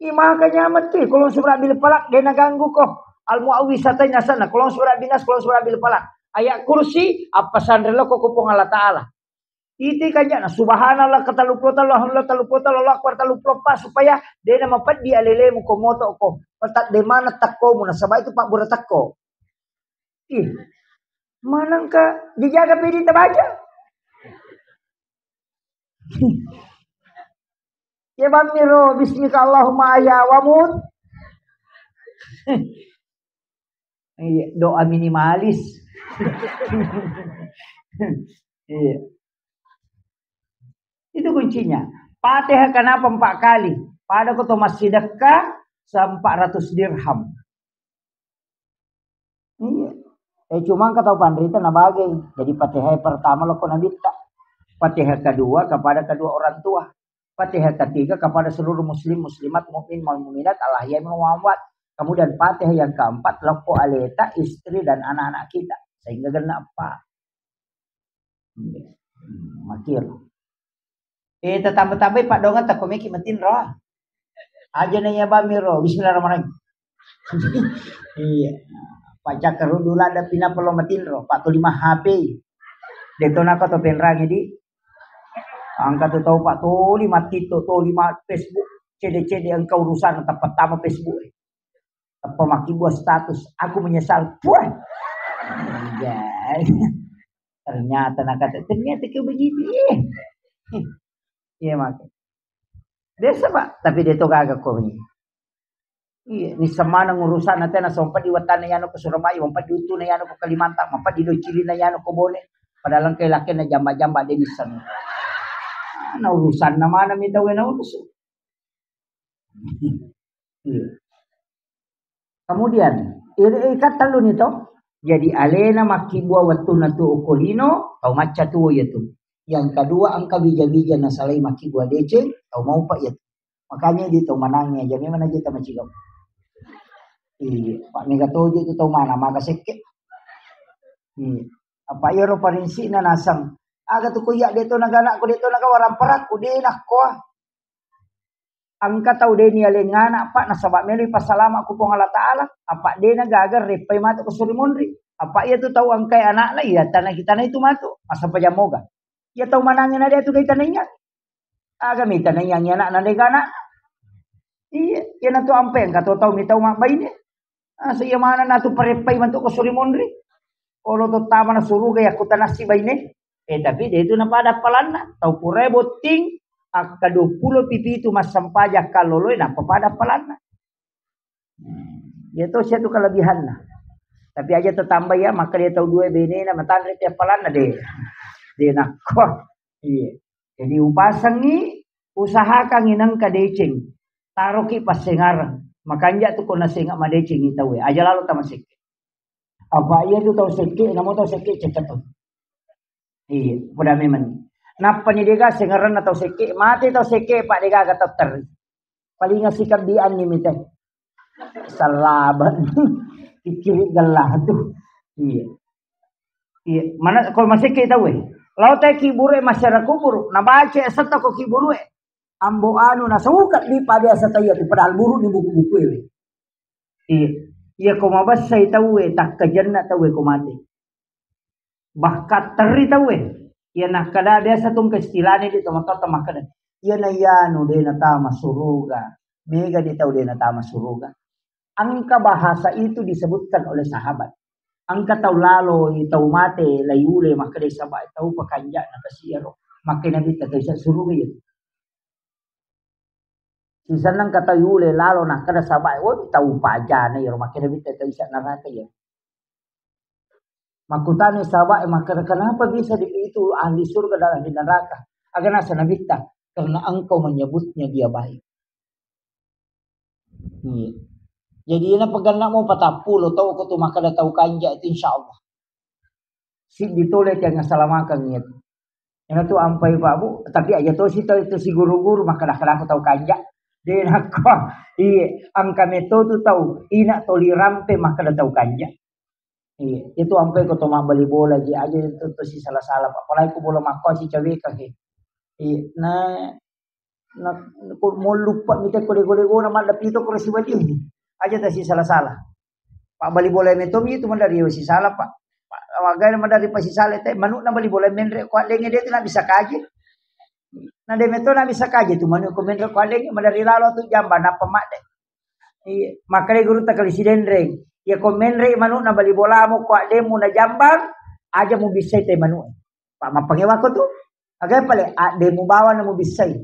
Ih, maka nyaman tu, kalau surah bil falak, de naganggu ko. Al muawwizatain asanna, kalau surah binas, kalau surah bil falak. Ayat kursi, apa sanre lo ko Puang Allah Ta'ala. Iti kanjana, subhanallah ke tellu pulo tellu, alhamdulillah tellu pulo tellu, Allahu akbar tellu pulo empat, supaya de na mapeddi alelemu ko moto ko. Petak de mana takko mu, nasaba itu pak bura takko. Ih, manangka dijaga pedi tabaca. Ya bang miro, bismika Allahumma ahya wa mut. Iya, doa minimalis. Iya. Itu kuncinya. Fatihah kenapa empat kali? Pada ko to massidekka empat ratus dirham. Iya. Eh, cuma engka tau panrita nabagai. Jadi Fatihah pertama lo ko nabitta. Fatihah kedua kepada kedua orang tua. Fatihah ketiga kepada seluruh muslim, muslimat, mukmin, wal mukminat, al ahya minhum wal amwat. Kemudian Fatihah yang keempat lo ko aleta, istri dan anak-anak kita. Sehingga genna empat. Hmm, makir. Eh, tatamba-tambai paddoangeng takko meki matinro. Aja na iya bamiro, bismillahirrahmanirrahim. Iya. Pacakkaru dula ada pina perlu matinro, pak tuli ma H P. Deto nako to penrangi di. Angka tu tau pak tuli ma TikTok, tuli ma Facebook, cede-cede engka urusan tempat tama Facebook. Apa makkibua status, aku menyesal. Puah. Anjay. Ternyata nakata, ternyata ke begitu. Iya. Iya, maka. Biasa, Pak, tapi dia to gaga ko ini. Iya, ini semana urusan nanti na sompat di wetana yano ke Surabaya, sompat di utuna yano ke Kalimantan, sompat di docilina yano ke Bone. Padahal engka lakena jamba-jamba de bisa. Nah, urusan na mana minta wena urus. Iya. Kemudian, iri, iri kan tellu ni to. Jadi alena makkibua wettunna tu okko lino, tau macca tuo iya tu. Yang kedua, engka bija-bija nasalai makkibua deceng, tau maupa iya tu. Makanya di tau manangi aja memang aja tama cigau. Iya, pak mega toje tu tau mana, maga sekke. Iya. Apa iya ro parinsi na nasang. Aga tu ko iya de to naga anakku, de to naga waramparakku, de nakko. Engka tau de nialeng anak, Pak, nasaba meloi passalama ku Puang Allah Ta'ala, apa de na gaga reppai matu ko suri monri. Apa iya tu tau engkai anakna, iya tanah kita na itu matu, masa pajammoga. Iya tau manangi na de tu kai tanainya. Aga mi tanainya anakna de anak. Iya, iya na tu ampe engka to tau mi tau mabbaine. Ah, so iya maneng natu pareppai mantu ko suri monri. Olo to tama na suruga yakko tanassi baine. Eh, tapi de itu napada appalanna. Tau pura botting, akka dua pulo pipitu massampaja kalloloe, nappa pada appalanna. Hmm, iya to sia tu kelebihanna. Tapi aja tetamba ya, maka dia tau dua benena, matanre ti appalanna de. De nakko. Iya. Jadi upasangi, usahakangi nengka deceng. Taroki passengareng. Makanja tu ko nasenga madecengi tauwe. Aja lalo tamasekke. Apa iya tu tau sekke, namo tau sekke cekka tu. Iya, poda memang. Nappani dega sengeranna tau sekke, mate tau sekke, Pak, dega ga tau terri. Paling sikabbianni mite. Salaban. Pikkiri gelah tu. Iya. Iya, mana ko masekke tauwe. Lao te kiburu e masyarakat kuburu, nabaca asetta ko kiburu e. Ambo anu nasuka di pada asetta iya tu padahal buru ni buku-buku e. Iya. Iya ko mabessai tauwe, takkajenna tauwe ko mate. Bahkan terri tauwe. Iya nakkada biasa tu engka istilahnya di tomatoatta makkada. Iya na iyanu de natama suruga. Mega di tau de natama suruga. Engka bahasa itu disebutkan oleh sahabat. Engka tau lalo, tau mate, laiule, makkeda saba tau pakanja na kasiaro. Makkeda Nabitta tau isa suruga iya. Sisenna engka tau yule lalo nakkeda saba, "Woi, tau pajana iyaro." Makkeda Nabitta tau isa neraka iya. Makkutani saba e makkeda, "Kenapa bisa di-, itu ahli surga dan ahli neraka?" Aga nasa Nabitta, "Karena engkau menyebutnya dia baik." Iya. Jadi ina paganna mo patappulo tau ko tu makkeda tau kanja itu insya Allah. Siddi tole tiang asalamakeng iya tu. Ina tu ampai Pak Bu, tapi aja to si tau itu si guru-guru makkeda-keda ko tau kanja. De nakko. Iya, engka meto tu tau ina toli rampe makkeda tau kanja. Iya, itu ampai ko to mabbali bola ji aja itu to si salah-salah Pak. Apalagi ko bola makko si caweka ke. Iya, nah Na, ko molluppa mite ko dego-degona madda pito ko sibalingi. Aja tasi sala-sala. Pak bali bola meto mi tu mandari sisala, Pak. Pak, wagai mandari pasisala te, manu na bali bola menre ko adenge de tu na bisa kaji. Na de meto na bisa kaji tu manu ko menre ko adenge mandari lalo tu jamba na pemadde. Iya, makanya guru takali sidenreng. Ya ko menre manu na bali bola mo ko ademu na jambang, aja mu bisa te manu. Pak mappangewa ko tu. Aga pale ademu bawang na mubissai.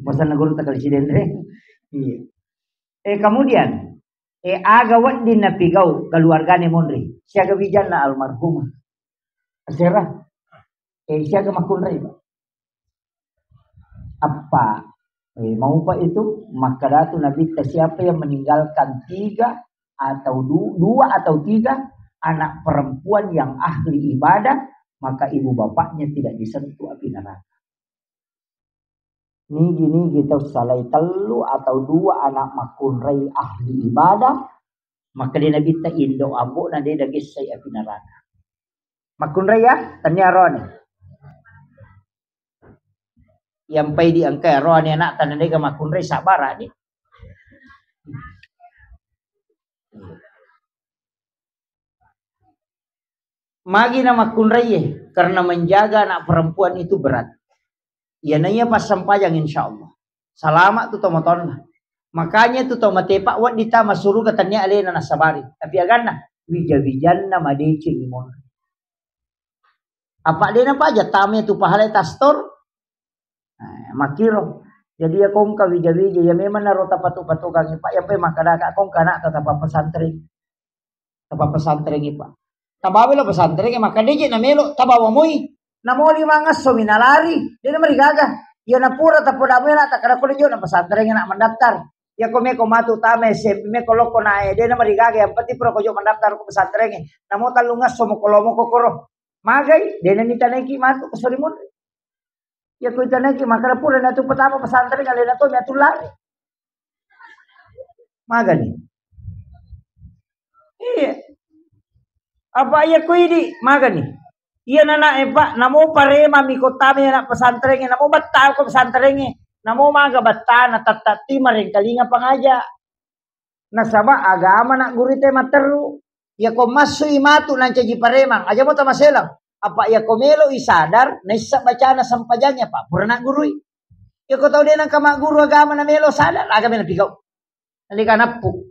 Bosan na guru takali sidenre. Iya. Eh, kemudian, eh, aga wedding napigau keluargane monri. Siaga wijanna almarhumah. Asera. Eh, siaga makkunrai, Pak. Apa? Eh, maupa itu, makkadatu Nabitta, siapa yang meninggalkan tiga atau du-, dua atau tiga anak perempuan yang ahli ibadah, maka ibu bapaknya tidak disentuh api neraka. Nigi-nigi tau salai tellu atau dua anak makkunrai ahli ibadah, makkeda Nabitta indo ambo'na de dagessai api neraka. Makkunrai ya, tania roane. Yang pai di engka roane anak tana dega makkunrai sabara ni. Magi na makkunraiye, karena menjaga anak perempuan itu berat. Iya naiya passempajang insya Allah. Salama tu tau matonna. Makanya tu tau matepa wedding tama suruga tania alena nasabari. Tapi aganna, wija-wijanna madeceng imon. Apa dena paja tame tu pahala tastor? Eh, makkiro. Jadi ya kongka wija-wija, ya memang naro tapatu-patukangi, Pak, ya pe makkadaka kongka anak tapa pesantren. Tapa pesantren, Pak. Tabawa lo pesantren, maka deje na melo tabawa moi. Namo lima ngasso mi nalari, dena marigaga. Ya napura tapoda mena takada ko jo na pesantren na mendaftar. Ya ko meko matu tama S M P, meko lokko nae, dena marigaga, yang penting pura ko jo mendaftar ko pesantren. Namo tallu ngasso mo kolomo kokoro. Magai, dena ni tanaiki matu ko sori monri. Ya ko itanaki makkada pura natu pertama pesantren alena to miatu lari. Magani. Iya. Apa iya ko idi magani. Iya nana e Pak, namo parema mi kota mi anak pesantren, namo batta ko pesantren, namo maga batta na tatta ti marengkalinga pangaja. Nasaba agama na guru te matteru. Yako massui matu nancaji paremang, aja mo tamaselang. Apa yako melo i sadar, naissa bacana sempajangnya, Pak, pura na gurui. Yako tau de nangka magguru agama na melo sadar, aga mena pigau. Nalika nappu.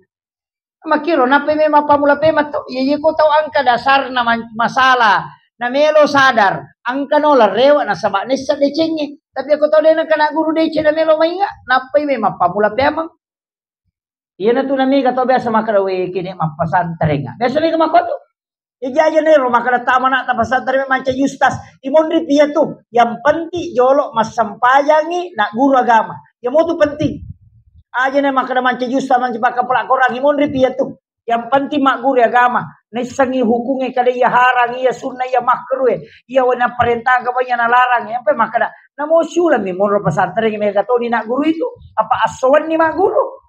Makkiro, nappa memang pammula pemang to. Iya, iya ko tau angka dasarna man-, masalah. Na melo sadar, angka no larewa nasaba naissa decengnge. Tapi yako tau de nangka na guru deceng na melo mainga, nappai memang pammula pemang. Iyana tu na mega tau biasa makkeda, "We, kene mappasantrenga." Biasa mega makkotu. Iya jaja nero makkeda tama na ta pasantren mancaji ustaz. Imonri pia tu. Yang penting jolo massempajangi na guru agama. Iya mo tu penting. Aja na makkeda mancaji ustaz, mancaji pakkapola Korang, imonri pi iyatu. Yang penting magguru agama, naissengngi hukungnge, kada iya harang, iya sunnah, iya makruh, iya wena parentang, apa iya nalarang, yang pe makkeda, namo siulang mi monro pesantren, mega toni nak guru itu, apa assowanni magguru.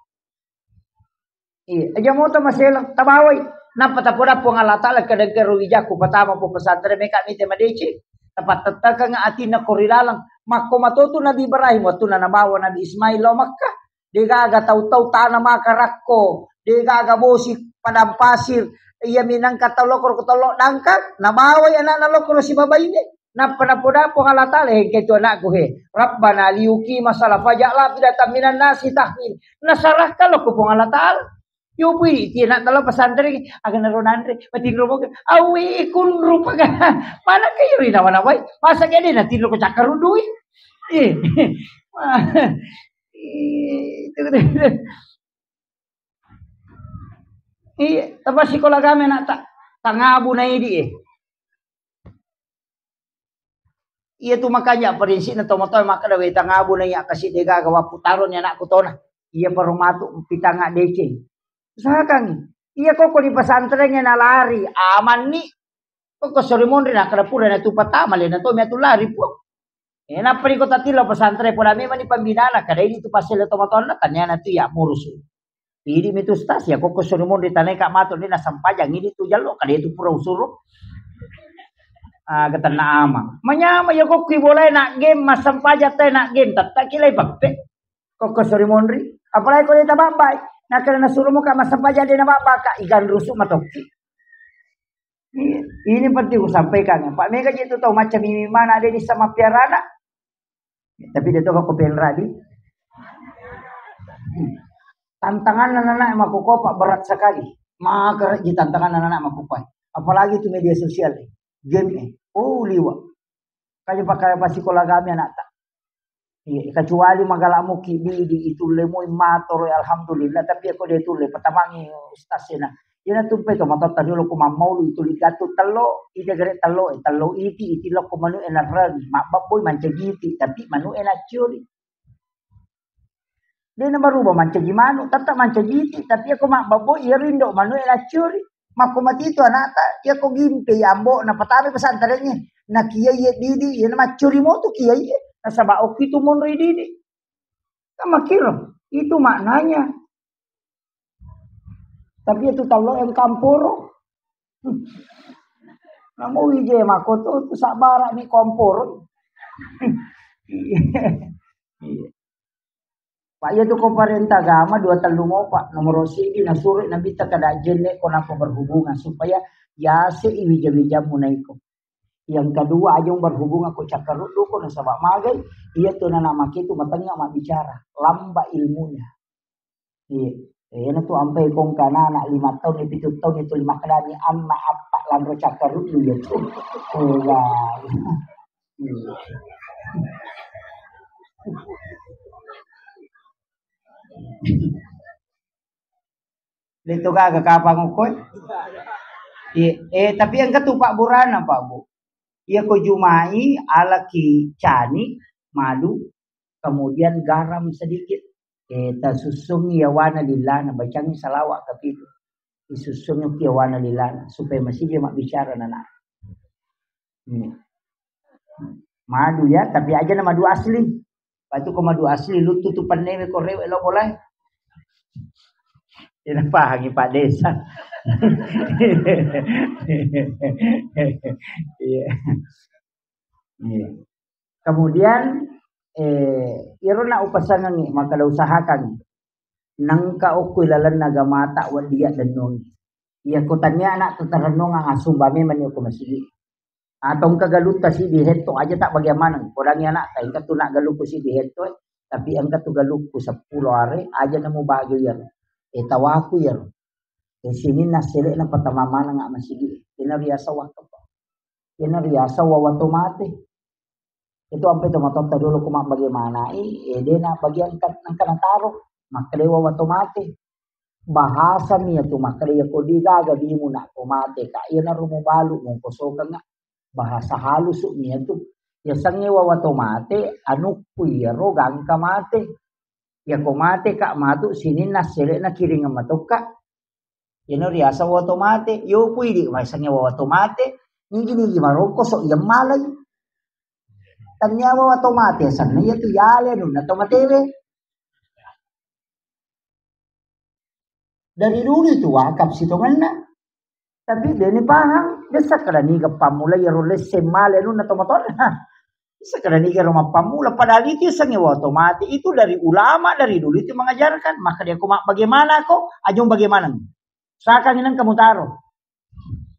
Iya, aja moto maselang, tabawai. Nappa tapoda Puang Allah Taala, kadang kero wijakku pertama po pesantren, meka mite madeceng, tapattettakeng atinna ko ri laleng. Makko matotu Nabi Ibrahim, wattunna nabawa Nabi Ismail lao Makkah. Degaga tau-tau tana maka rakko, degaga bosi padang pasir, iya minangka tau lokoro ko tollo dangkang, nabawai anakna lokoro sibabaine. Nappa napoda Puang Allah Taala, "He, engka tu anakku, he. Rabbana liyuqima shalah faj'al afidatan minan nasi tahwi." Nasarahkan lo ko Puang Allah Taala. Yo pui ti anak dalam pesantren, aga naro nanre, matinro moga. Awi kunru paga. Mana kayo ri nawa-nawai? Masa gede na tinro ko cakkarudui? Eh. Eh, itu. Iya, tapi sekolah kami anak tak tangabu na idi, eh. Iya tu makanya prinsipna tomatoa makkeda, "Wetang abu na iya kasi degaga wapputaroni anakku tona." Iya paru matu pitanga deceng. Usahakan. Iya koko di pesantrennya nalari, amanni. Koko sori monri nakkeda pura na tu patama le na to mi atu lari, Puang. Eh, nappa ri kota tilo pesantren pola memang ni pembinaan, kada ini tu pasal tomatoanna, tanyana tu ya murusu. Idi mi tu stas, ya koko sori monri tanai ka matu ni nasempajang idi tu jallo, kada itu pura usuru. Ah, getanna ama. Manyama ya koko boleh nak game, masempajang teh nak game, tetap kilai bappe. Koko sori monri. Apalagi ko dia tababbai. Nah, karena suruh muka masempajang dia nababba ka, igan rusu matokki. Iya, ini penting kusampaikan. Pak Mega je tu tahu macam ini mana ada di sama piarana. Tapi dia tahu aku penradi. Tantangan anak-anak makuko, Pak, berat sekali. Maka je tantangan anak-anak makuko. Apalagi itu media sosial, eh. Game, eh. Oh, liwa. Kaja pakai pasti kola kami anak tak. Iya, kecuali magalamu kidi di itu lemu matoro, alhamdulillah, tapi aku dia tulle pertamangi ustaz sena. Ina tumpe to matotta riolo ko mammaulu itu ligatu tello, ite gere tello, eh, tello iti, iti lokko manu e narragi, mabbabboi mancaji iti, tapi manu e naccioli. Dia na baruba mancaji manu, tetap mancaji iti, tapi aku mabbabboi iya rindo manu e naccioli. Makko mati itu anakta, iya ko gimpe ya ambo, na patame pesantrennya. Na kiai iya didi, iya na maccuri motu kiai iya. Nasaba okki tu monro didi. Kan makkiro, itu maknanya. Tapi itu tallo yang kamporo. Namo wije mako tu, tu sabara ni komporo. Iya. Iya. Pak, iya tu ko parenta agama dua tellu mo, Pak. Nomor sidi nasuro Nabi ta kada jenne ko napa berhubungan supaya yase i wija-wijamu naiko. Yang kedua, aja berhubungan ko cakkaruddu ko nasaba magai, iya tu nana make tu matengnga mabbicara, lamba ilmunya. Iya. Eh, na tu ampai kongka anak lima tahun, pitu tahun itu lima kedani, amma apa lanro cakkaruddu ya tu. Oh, ya. Iya. Leto gaga kapang okkoe. Iya, eh, tapi engka tu Pak burana, Pak Bu. Iya ko Jumai, alaki cani, madu, kemudian garam sedikit. Eh, tasusung yawana lilana, bacangi salawat kapitu. Isusung yawana lilana, supaya masih dia mak bicara nana. Hmm. Madu ya, tapi aja na madu asli. Patu ko madu asli, lutu tu pennewe ko rewe lo boleh. Tidak pahangi Pak Desa. Iya. Iya. Kemudian, eh, iro na upasangangi, maka da usahakan. Nangka okko ilalenna agamata waddiya dennongi. Iya ko tania anak tu tarennongang asumba memang ni ko masigi. Atau engka galutta siddi hetto aja tak bagian maneng. Kodangi anak ta engka tu nak galukku siddi hetto, eh. Tapi engka tu galukku seppulo are aja nemu bagi iyaro. Eh, tawaku iyaro. Eh, sininna selekna patama maneng ak masigi. Ina riasa waktu. Ina riasa wawato mate. Itu ampe to matotta dulu ku mabbage manai, eh, dena bagian ka-, engka nataro. Makkeda wawato mate. Bahasa mi iyatu makkeda, iya ko digaga dimu nak ko mate ka, iyanaro mubalu mungko sokeng. Bahasa halus mi iyatu. Yasengnge wawato mate, anukku iyaro gangka mate. Iyako mate ka matu sininna sele'na kiringeng matokka. Iyana riaseng wawa to mate. Yo pui di wasengnge wawa to mate. Nigi-nigi marongko so iya malai. Tania wawa to mate asenna iyatu yale anunna to matewe. Dari dulu itu wakaf sitongenna. Tapi de ni paham, de sakkeda niga pammula iyaro lesse male anunna to matonna. Sakkeda niga ro mappammula, padahal itu yasengnge wawa to mate. Itu dari ulama dari dulu itu mengajarkan. Maka dia ko ma-, bagaimana ko? Ajung bagaimana? Sakang inang kamu taro.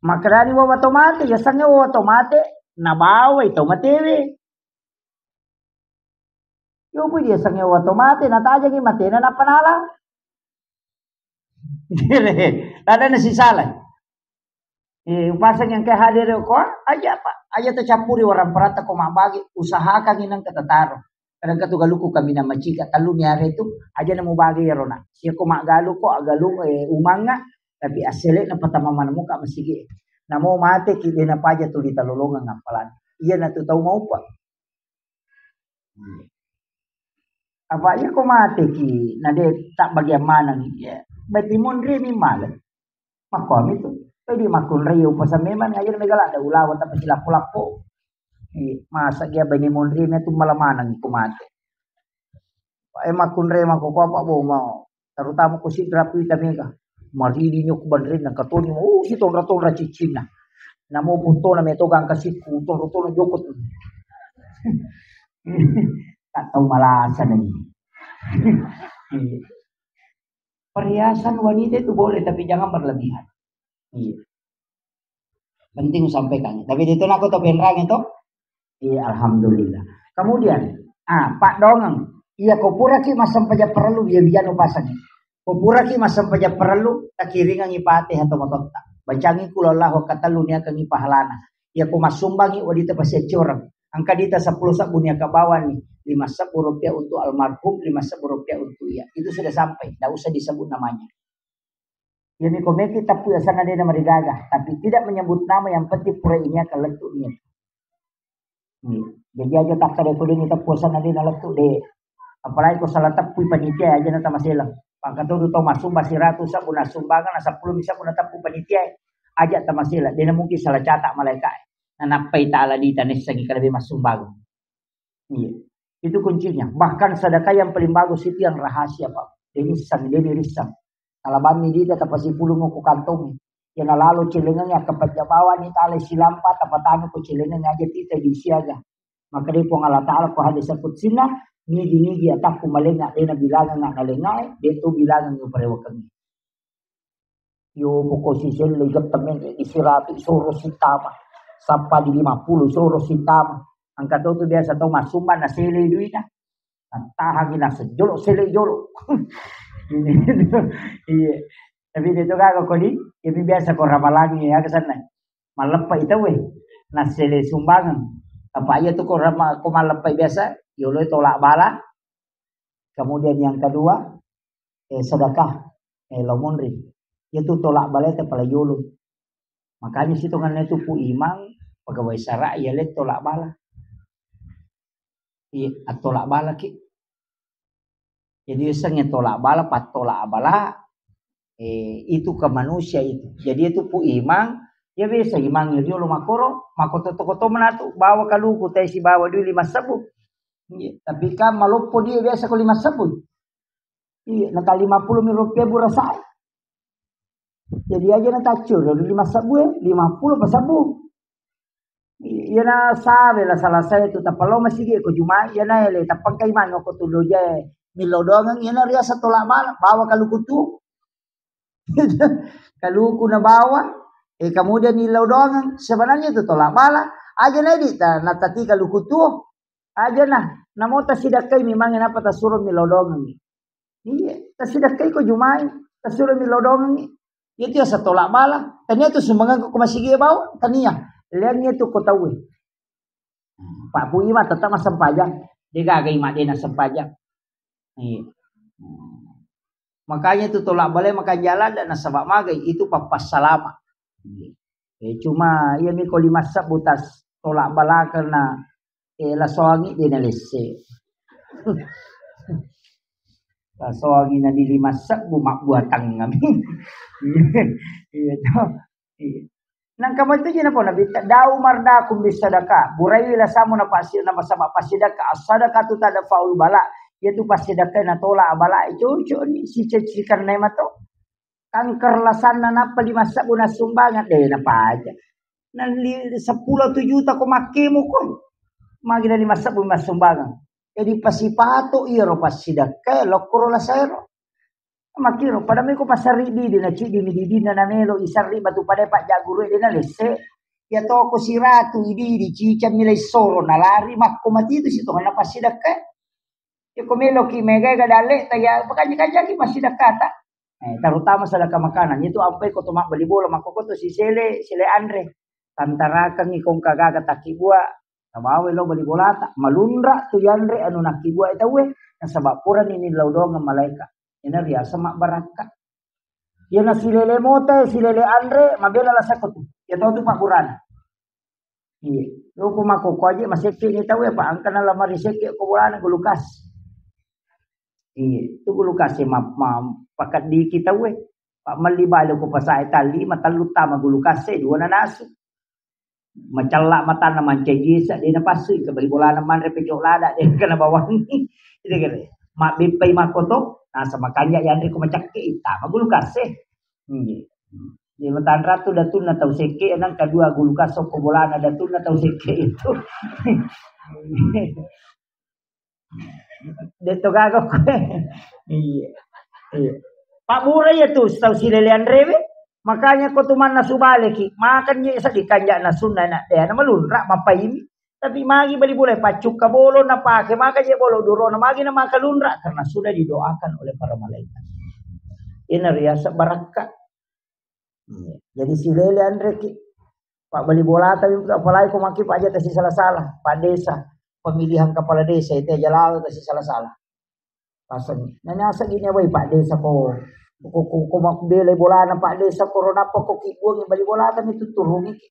Makkedani wawa to mate, yasengnge wawa to mate, nabawai to matewe. Yo pui dia yasengnge wawa to mate, natajangi matena nappa nala. Ada nasi salah. Eh, upasang yang ke hadir ko, aja apa? Aja tercampuri orang perata ko mabagi, usahakan inang ketetaro. Kadang katu galuku kami nama cika, tallu ni are tu, aja nemu bagi ya rona. Sia ko magalu ko, agalu, eh, umanga, tapi asele na patama mana muka masigi. Namo mate ki de napaja tuli talolongang apalan. Iya na tu tau maupa. Apa iya ko mate ki, na de tak bagian maneng, ya. Berarti monri mi male. Makkuami tu. Jadi makkunrai upasan memang aja mega ladda ulawa tapi silappo-lappo. Iya, masa dia bani monri mi tu malah maneng ko mate. Pak, eh, makkunrai mako ko apa bo mau. Terutama ko sidrap ita mega. Maridi nyok banren na katoni, oh, si tonra-tonra ciccinna. Namo puntona meto gangka sikku, tonra-tonra jokot. Tak tahu malasa nih. Iya. Perhiasan wanita itu boleh, tapi jangan berlebihan. Iya. Penting sampaikan. Tapi itu nako to penrang itu. Iya, alhamdulillah. Kemudian, ah, Pak Dongeng. Iya, ko puraki massempajang perlu, iya, bijano pasang. Ko puraki massempajang perlu, takiringangi Fatihah to matotta. Bacangi kulallahu katellu niakangi pahalana. Iya, ko massumbangi wadita pasiaccoreng. Angka dita sepuluh sabbu niaka bawani, lima sabbu rupiah untuk almarhum, lima sabbu rupiah untuk iya. Itu sudah sampai, tidak usah disebut namanya. Jadi ko meki tappu asanna de namarigaga, tapi tidak menyebut nama, yang penting pura ini akan lettu niat. Iya. Jadi aja takkada ko deni tappu asanna de nalettu de. Apalagi ko salah teppu panitia aja na tamaselang. Pakatodu tau masumba siratu sabbu nasumbangan, na sepuluh mi sabbu nateppu panitia. Aja tamaselang, de na mungkin salah catat malaika. Nanappai taala dita nessangi kalabe masumbangan. Iya. Itu kuncinya. Bahkan sedekah yang paling bagus itu yang rahasia, Pak. Deni sang, deni risang. Talabammi dita tapasipulung ko kantongnge. Iya nalalo celengengnge, akkapajja bawani tala silampa, tapatama ko celengengnge aja tita di siaga. Maka de Puang Allah Ta'ala ko hadis qudsinna, nigi-nigi atakku malenga, de nabilangengnga nalengae, de to bilangengngi uparewakengngi. Yo poko siselle getteng menne di siratu soro sitama. Sappa di lima puluh soro sitama. Angka to tu biasa tau masumba nasele duina. Tahangi naseng jolo, sele jolo. Iya. Tapi de to gaga kodi, jadi biasa ko ramalangi ya ke sana. Malleppa i tauwe. Nasele sumbangeng. Apa iya tu ko rama-, ko malleppa biasa, yolo tolak bala. Kemudian yang kedua, eh, sedekah, eh, lao monri. Itu tolak bala itu pala yolo. Makanya sitonganna itu Pu Imang, pegawai sara iya le tolak bala. Iya, attolak bala ki. Jadi, yasengnge tolak bala, pattolak bala, eh, itu ke manusia itu. Jadi, itu Pu Imang, ya biasa Imang riolo makkoro, makkoto-koto manatu, bawa kaluku, tei sibawa dui lima sebbu. Iya, tapi kan maloppo dia biasa ko lima sebbu. Iya, nata lima puluh mi rupiah burasai. Jadi aja na taccio, lima sebbu, eh, lima puluh pa sebbu. Iyana sawe la selesai tu, tappa lao masigi ko Juma'i, iyana ele tappa engka imang ko tu dojae millau doangeng, iyana riaseng tolak bala, bawa kaluku tu. Kaluku na bawa, eh, kemudian millau doangeng, sebenarnya tu tolak bala, aja na edita, natati kaluku tu, aja na, namo tasidakkai memang, napa tasuro millau doangeng. Iya, tasidakkai ko Juma'i, tasuro millau doangeng. Iya tu asa tolak bala. Tania tu sumbangan ko masigi bawang, tania. Leangngi tu ko tauwe. Pak Pu Ima tetap massempajang. De gaga ima de nassempajang. Iya. Makanya tu tolak bala makan jalan dan nasaba magai itu pappas salama. Iya. Eh, cuma iya mi ko lima sebbu tas tolak bala karena, eh, lasoangi de nalesse. Tasoangi na di lima sebbu mabbuatang kami. Iya to. Iya. Nangka mo itu jina pona bitta dau mardakum bisadaka. Buraiwi lasamu na pasi na pasaba pasidaka. As-sadaqatu tadfa'ul bala. Yaitu pasidaka na tola abala. Cucu ni si ceci karena mato. Kanker lasanna nappa lima sebbu nassumbangan, de napaja. Na li-, seppulo tu juta ko makkemu ko. Magi na lima sebbu massumbangan. Jadi pasipato iyaro passidakka lokkoro lasaero. Makiro pada meko pasarri didi na cidi mi didinna na melo isarri batu pada pak jaguru de na lesse. Ya toko siratu idi di cicang milai soro na lari makko mati itu situ na passidakka. Iyako meloki mega ega dalle ta ya pakanja-kanjaki massidakata. Eh, terutama sedekah makanan. Itu ampai ko to mabbali bola, makko to sisele, sele anre. Tantarakengi kongka gaga takkibua, tabawa lo bali bolata. Malunra tu yanre anu nakkibua e tauwe, nasaba purani ni laudongeng malaika. Ina riasa mabbarakka. Iyana silele mota, silele anre, mabela lasakko tu. Ya tau tu pakkurana. Iya. Lo ko makkoko aje masekke ni tauwe, apa angkana lamari sekke ko bolana gulukas. Iya, tu gulukas e ma, ma, pakeddiki tauwe. Pak melli bale ko pasae talli, matallu tama gulukas e, dua nanasu. Macella matanna mancaji sa, de napassu, ke bali bolana manre pecok lada, de kena bawangi. Itu kere. Mabbeppai makkoto, nasa makanja yanre ko macakke, tama gulukas e. Iya. Jadi matanra tu datunna tau sekke, nang kedua gulukas sokko bolana datunna tau sekke itu. Detto gaga koe. Iya. Iya. Pak Bura ya tu tau silele anrewe. Makanya ko tu manna subaleki, makan je sa dikanja na sunna na de na malunra mapaimi. Tapi magi bali bolai paccukka bolo na pake maka je bolo durona magi na maka lunra karena sudah didoakan oleh para malaikat. Ina riasa barakka. Iya. Jadi silele anreki. Pak bali bolata mi, apalagi ko maki Pak aja tasi salah-salah. Pak Desa, pemilihan kepala desa itu aja lalu tasi salah-salah. Pasang. Nanya asa gini apa Pak Desa ko, ko, ko, ko mak bela bolana Pak Desa ko ronapa ko ki buang bali bolata mi tu turungi ki.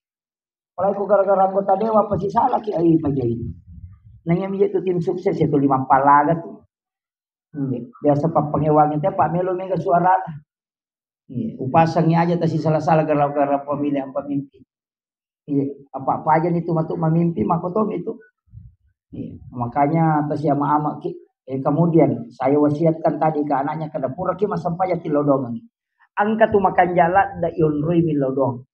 Apalagi ko gara-gara anggota dewan pasti salah ki ai pajai. Nanya mi itu tim sukses itu lima palaga tu. Iya, biasa pappangewangi te, Pak, melo mega suarana. Iya, upasangi aja tasi salah-salah gara-gara pemilihan pemimpin. Iya, apa-apa aja nitu matu mamimpi, makotomi itu. Iya, makanya tasi ama-ama ki. Eh, kemudian saya wasiatkan tadi ke anaknya, kada pura ki masampaya ti lodongan. Engka tu makanja ladda ionroi mi lodong.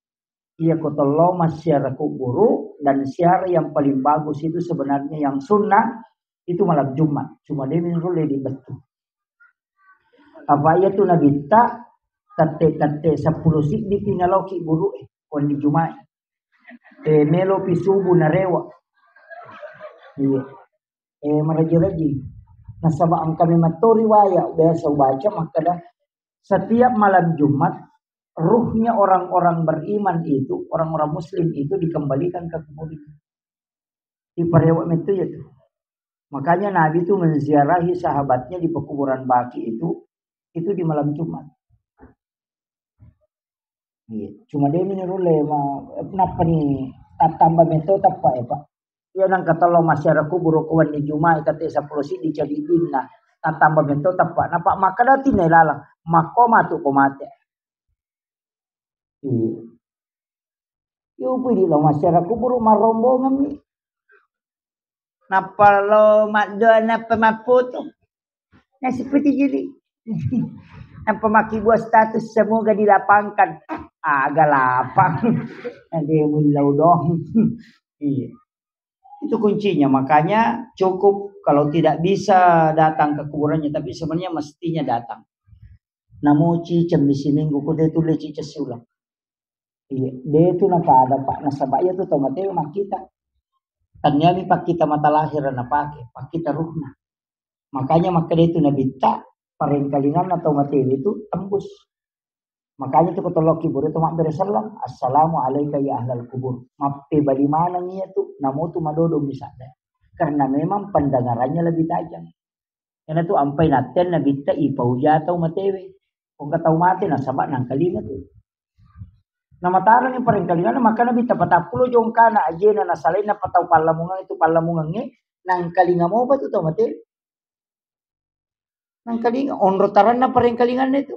Iya ko tello massiara kuburu dan siara yang paling bagus itu sebenarnya yang sunnah itu malam Jumat. Cuma dia menurut lebih betul. Apa iya tu nabitta tette-tette sepuluh siddi pi naloki buru e, wenni Jumat. Eh, melo pi subuh narewa. Iya. Eh, maraji-raji. Nasaba engka memang to riwayat biasa ubaca makkeda setiap malam Jumat ruhnya orang-orang beriman itu, orang-orang muslim itu dikembalikan ke kuburnya. Diparewa metto ya tu. Makanya Nabi tu menziarahi sahabatnya di pekuburan Baqi itu, itu di malam Jumat. Iya, cuma dia menurut le ma, nappa ni tattamba metto tappa ya Pak. Iya nang katolo masyarakat kuburu kuwan di Jumat kate sepuluh siddi cadi dinna tattamba metto tappa. Napa makkeda tinne lalang makko matu ko mate. Iya. Yo pudi lo masyarakat kuburu marombongan mi. Nappa lo maddoa nappa mappoto. Nah, seperti jadi. Nappa makkibua status semoga dilapangkan. Aga lapang. Ada yang mullau dong. Iya. Itu kuncinya. Makanya cukup kalau tidak bisa datang ke kuburannya, tapi sebenarnya mestinya datang. Namo ciceng misi minggu ko de tulle ciceng siulang. Iya, de tu napada Pak nasaba iya tu tau mate makkita. Taniami pakkita mata lahir napake, pakkita ruhna. Makanya makkeda itu nabitta parengkalinganna tau mate itu tembus. Makanya tu ko tolokki buru tu mabbere sellang, "Assalamu alaika ya ahlal kubur." Mappebali maneng iya tu, namo tu madodong misalnya. Karena memang pendengarannya lebih tajam. Iyana tu ampai natten nabitta ipauja tau matewe. Ko engka tau mate nasaba nangkalinga tu. Namatarangi parengkalinganna maka nabitta patappulo jongkana ajena nasalainna patau pallamungang itu pallamungangnge nangkalinga mopa tu tau mate. Nangkalinga, onro taranna parengkalinganna itu.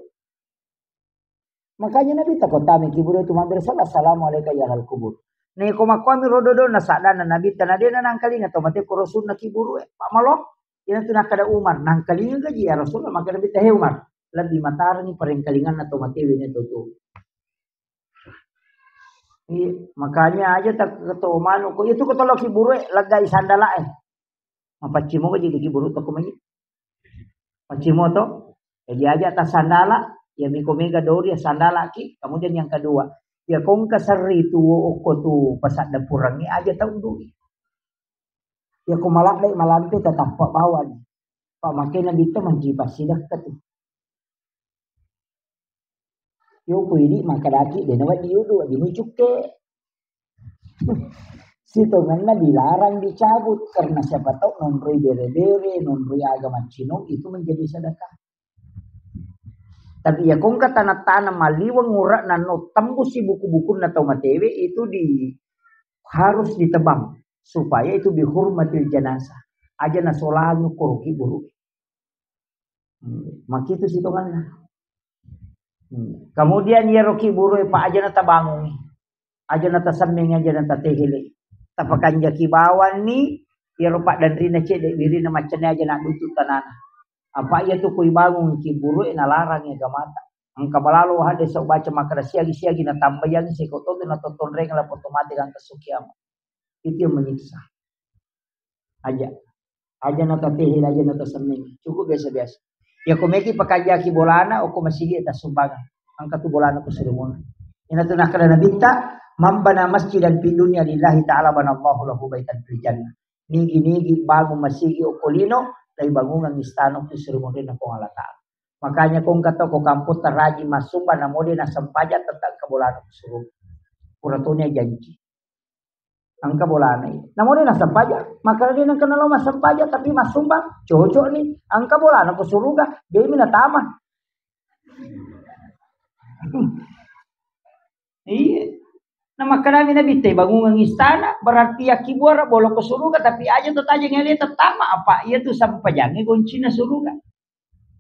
Makanya Nabi takotami kiburu itu mampir salah, "Assalamu alaika ya ahal kubur." Neko makkuami rodo-do na sadana Nabi tanadena nangkalinga to mate ko rasulna kiburu e. Pak Malo, ina tu nakada Umar, "Nangkalinga gaji ya Rasulullah?" Maka Nabi tahe Umar, "Lebih matarangi parengkalinganna to mate wene to tu." Iya, makanya aja tak keto manu ko itu ketolo kiburu e, lagai sandala e. Mapaccimo gaji di kiburu to ko mai. Paccimo to. Jadi aja ta sandala, ya miko mega dori ya sandala ki. Kemudian yang kedua, ya kongka serri tu okko tu pasadda purangi aja tau dui. Ya ko maladde malampe tetap bawani. Pak makena bitta manci passidakka tu. Yo ko idi makadaki dena wadi yudu wadi mucukke. Sitongenna dilarang dicabut karena siapa tahu nonroi bere-bere, nonroi aga maccino itu menjadi sedekah. Tapi ya kongka tanah-tanah maliweng urak nano tembusi buku-bukunna tau matewe itu di harus ditebang supaya itu bihurmatil jenazah. Aja nasolangi koroki buru. Hmm, makitu sitonganna. Hmm. Kemudian iyaro kiburu e, Pak, aja natabangungi. Aja natasemmengi, aja natatehele. Tapakanjaki bawanni, iyaro paddanrina cedde wirina maccenne aja naddutu tanana. Apa iya tu kui bangung kiburu e nalarang agamata. Engka balalo hadde sau baca makkada siagi-siagi natambayangi seko to natottonreng lapor to mate gangka sukiama. Itu yang menyiksa. Aja. Aja natatehe, aja natasemmeng. Cukup biasa-biasa. Ya ko meki pakajaki bolana, oko masigi tasumbangan. Angka tu bolana ko sirumuna. Ina tu nakkada Nabitta, "Man bana masjidan fid dunya lillahi ta'ala banallahu lahu baitan fil jannah." Nigi-nigi bangun masigi oko lino, lai bangungan istana ku sirumuna Puang Allah Ta'ala. Makanya ko engka to ko kampung taraji masumba namo de nasempaja tetap ke bolana ko suruh. Puratoni janji. Engka bolana iya. Namo de nasempaja, makkada de nengka nalo masempaja tapi massumbang, cocok ni. Engka bolana ko suruga, de mi natama. Iya. Nah, makkadami Nabi te bangungan istana, berarti yakki buara bolo ko suruga, tapi aja to tajeng ale tetama apa iya tu sempajangi goncina suruga.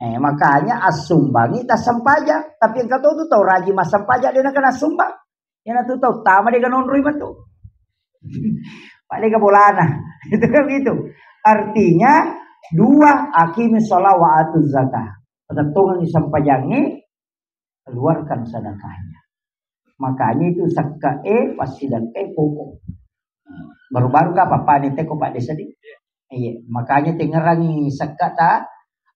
Eh, makanya assumbangi tassempajang. Tapi engka to tu tau rajin massempajang de nakana sumbang. Iyana tu tau tama de ganonroi matu. Pak de bolana. Itu kan gitu. Artinya dua, aqimi sholat wa atuz zakah. Patettongengi sempajangi, keluarkan sedekahnya. Makanya itu sekka e, passidang e, pokok. Baru-baru ka papane teko Pak Desa di. Iya, makanya tengerangi sekka ta,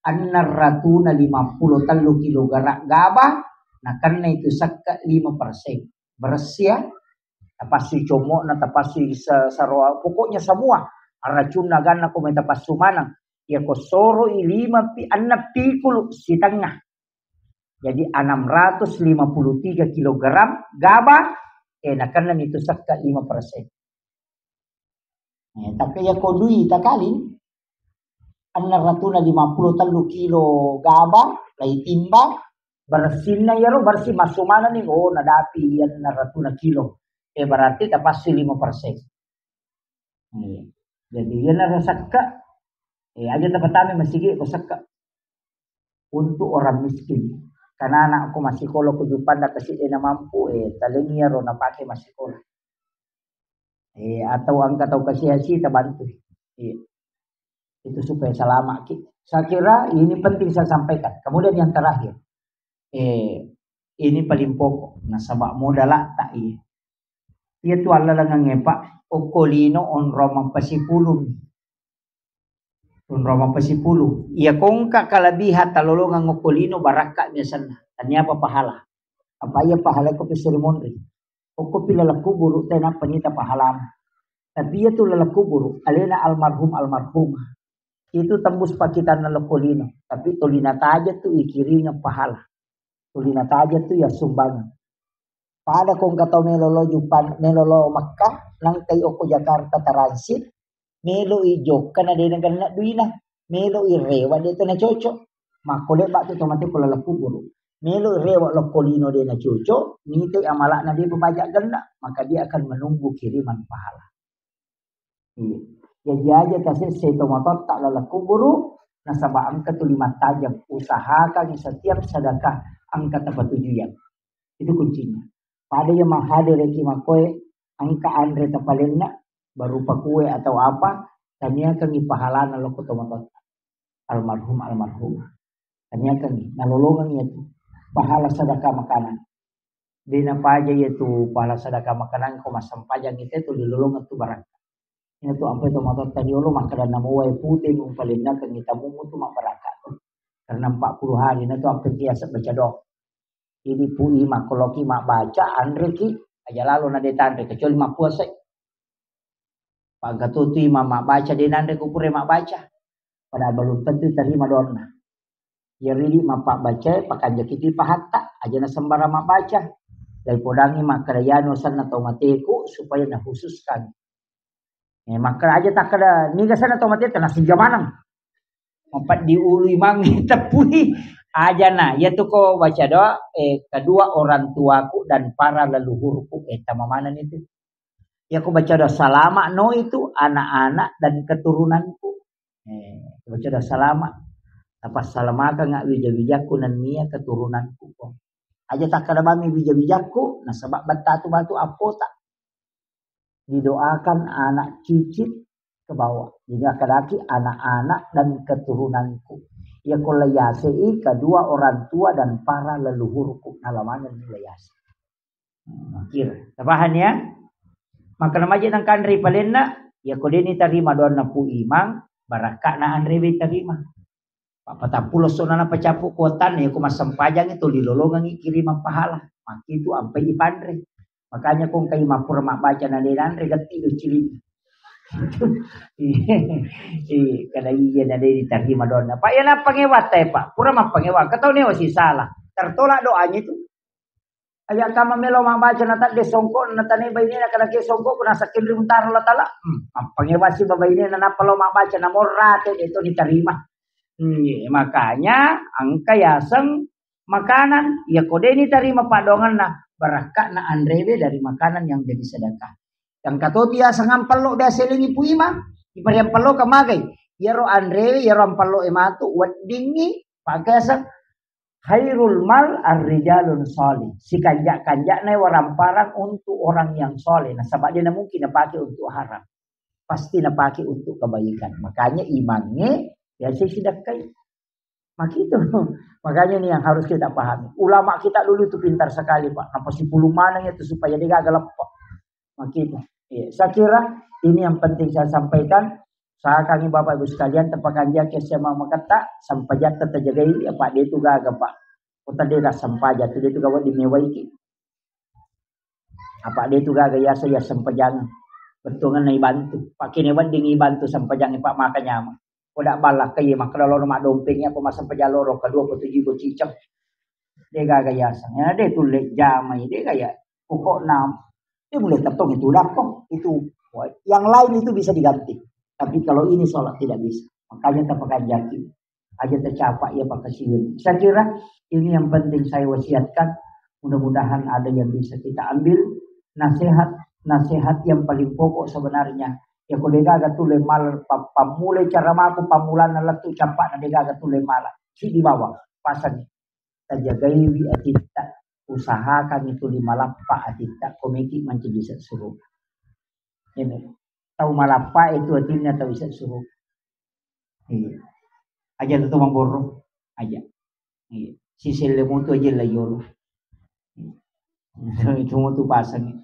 enam ratus lima puluh tellu kilogram gaba, nakenna itu sekka lima persen. Bersih ya, tapassui comokna, tapassui se-, saroa, pokoknya semua. Racunna ganna ko mai tapassu maneng. Ya ko soroi lima pi, enam pikulu sitengah. Jadi enam ratus lima puluh tiga kilogram gaba, eh, nakenna mitu sekka lima persen. Eh, tapi ya ko dui takali, enam ratus lima puluh tellu kilo gaba, lai timba, bersinna yaro, bersi massu maneng ni, oh, nadapi iya enam ratus kilo. Eh, berarti tapassu lima persen. Eh, jadi iya naro sekka, eh, aja tapatame masigi ko sekka. Untuk orang miskin. Karena anakku masih kolo ko Jupanda kasi dena mampu, eh, talengi yaro napake masih kolo. Eh, atau angka tau kasi-asi tabantu. Iya. Itu supaya selamat ki. Saya kira ini penting saya sampaikan. Kemudian yang terakhir, eh, ini paling pokok. Nasaba modal tak iya. Iya tu alla lengengnge, Pak, okko lino onrong mappasipulung. Onrong mappasipulung. Iya kongka kalabiha talolongang okko lino barakka biasanna. Taniapa pahala. Apa iya pahala ko pisuri monri. Okko pi laleng kuburu tenappa nita pahalana. Tapi iya tu laleng kuburu, alena almarhum almarhumah. Itu tembus pakitanna lokko lino. Tapi tolina taja tu ikiringeng pahala. Tolina taja tu ya sumbangan. Pada kongka tau melo lo Jupan, melo lo Makkah, nangkai okko Jakarta transit, melo i jokka na dena ganna duina, melo i rewa de tena cocok. Makko lebba tu tomate ko laleng kuburu. Melo i rewa lokko lino dena cocok, nite amalakna de pabajak ganna, maka dia akan menunggu kiriman pahala. Iya. Jaji aja tasesse tomatoatta laleng kuburu, Nasaba engka tuli mattajeng, usahakan setiap sedekah engka tapatujui. Itu kuncinya. Pada iya mahadere ki makkoe, engka anre tapalenna, berupa kue atau apa, taniakangngi pahalana lokko tomatoatta. Almarhum, almarhumah. Taniakangngi, nalolongengngi itu. Pahala sedekah makanan. De napaja iya tu pahala sedekah makanan ko massempajang itu tu dilolongeng tu barakka. Ina tu ampai tomatoatta riolo makkeda namo wae pute mumpalennakengngi tamumu tu mabbarakka tu. Karena empat puluh hari na tu ampai kiasa baca doa. Jadi Pu Imang, ko loki mabbaca, anreki, aja lalo na de tanre, kecuali mappuasai. Pagga tu tu Imang mabbaca, de nanre ku pura mabbaca. Padahal belum tentu terima doanna. Iyaro idi mappabbacae, pakanjaki tu pahatta, aja na sembarang mabbaca. Daripodangngi makkeda, "Iyanu asenna tau mateku," supaya nakhususkan. Eh, makkeda aja takkeda, "Niga asenna tau mateta?" Nasijja maneng. Mapeddi ulu Imang teppui. Ajana, iya tu ko baca doa, eh, kedua orang tuaku dan para leluhurku, eh, tama maneng itu. Iya ko baca doa salama no itu anak-anak dan keturunanku. Eh, ko baca doa salama. Tapassalamakengnga wija-wijakku nennia keturunanku ko. Aja takkeda bami wija-wijakku, nasaba betta tu batu appota. Didoakan anak cicit ke bawah. Jadi akadaki anak-anak dan keturunanku. Iya ko layasei kedua orang tua dan para leluhurku. Nalamaneng layase. Hmm, kira. Tapahan ya? Maka namaje nang kanre palenna, iya ko deni tarima doanna Pu Imang, barakkana anre be tarima. Pappatappulo esso na napacappu kuotanna, iya ko massempajang itu dilolongengngi kirimang pahala. Makkitu ampai ipanre. Makanya ko engkai mappura mabbaca na de nanre gatti do cilinna. Iya, kada iya na de ditarima doanna. Pak, iya nappangewa te, Pak. Pura mappangewa. Engka tau newa sisala. Tertolak doanya itu. Aja kama melo mabbaca na tadde songko na tane bainena kada ke songko kuna sakin ri untara Allah Taala. Hmm, mappangewa si babainena nappa lo mabbaca na morate de to ditarima. Hmm, iya, makanya engka yaseng makanan, iya ko deni tarima paddoangenna, barakka'na anrewe dari makanan yang jadi sedekah. Yang katoti yaseng ampello biasa elengi Pu Imang, ipariampello ka magai. Iyaro anrewe, iyaro ampello e matu weddingngi pakaseng khairul mal ar-rijalun salih. Sikanja-kanja'na waramparang untuk orang yang saleh. Nasaba dia mungkin napake untuk haram. Pasti napake untuk kebaikan. Makanya imangnge biasa sidakkai. Makitu. Makanya ini yang harus kita pahami. Ulama kita dulu itu pintar sekali, Pak. Napa sipulung maneng itu supaya dia gagal lepak. Makitu. Iya, saya kira ini yang penting saya sampaikan. Usahakan Bapak Ibu sekalian, tepakanjaki S M A maketta, sampajatta tajagai, apa dia itu gagal, Pak. Kota dia dah sampaja, tu dia itu gagal di mewaiki. Apa dia itu gagal ya saya sempajang. Bettuanna ibantu. Pakai ne wedding ibantu sempajang, Pak, maka nyama. Koda ballakkai makkeda loro maddompeng, apa massempajang loro kedua petuju go cicak. De gaga yaseng. Ya, de tulle jamai, de gaya. Pokokna, de mulai tettong itu udah kok. Itu, yang lain itu bisa diganti. Tapi kalau ini sholat tidak bisa. Makanya tapakanjaki. Aja tercapai ya Pak Kasiwin. Saya kira ini yang penting saya wasiatkan. Mudah-mudahan ada yang bisa kita ambil nasihat, nasihat yang paling pokok sebenarnya. Ya, ko de gaga tulle mal pa-, pammulai cara mako, pammulana lettu campana de gaga tulle mala. Si di bawah, pasang. Tajagaiwi atitta, usahakan itu lima lappa atitta, komeki mancaji sesuru. Ini. Tau malappa itu atinna tau isa suru. Iya. Aja tu mamboro. Aja. Iya. Si selle mutu aja la yolo. Itu mutu pasang.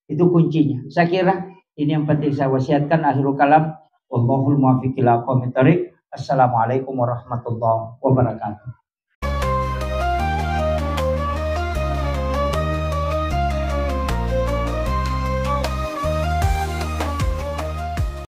Itu kuncinya. Saya kira ini yang penting saya wasiatkan. Akhirul kalam. Wallahul muwaffiq ila aqwamit thariq. Assalamualaikum warahmatullahi wabarakatuh.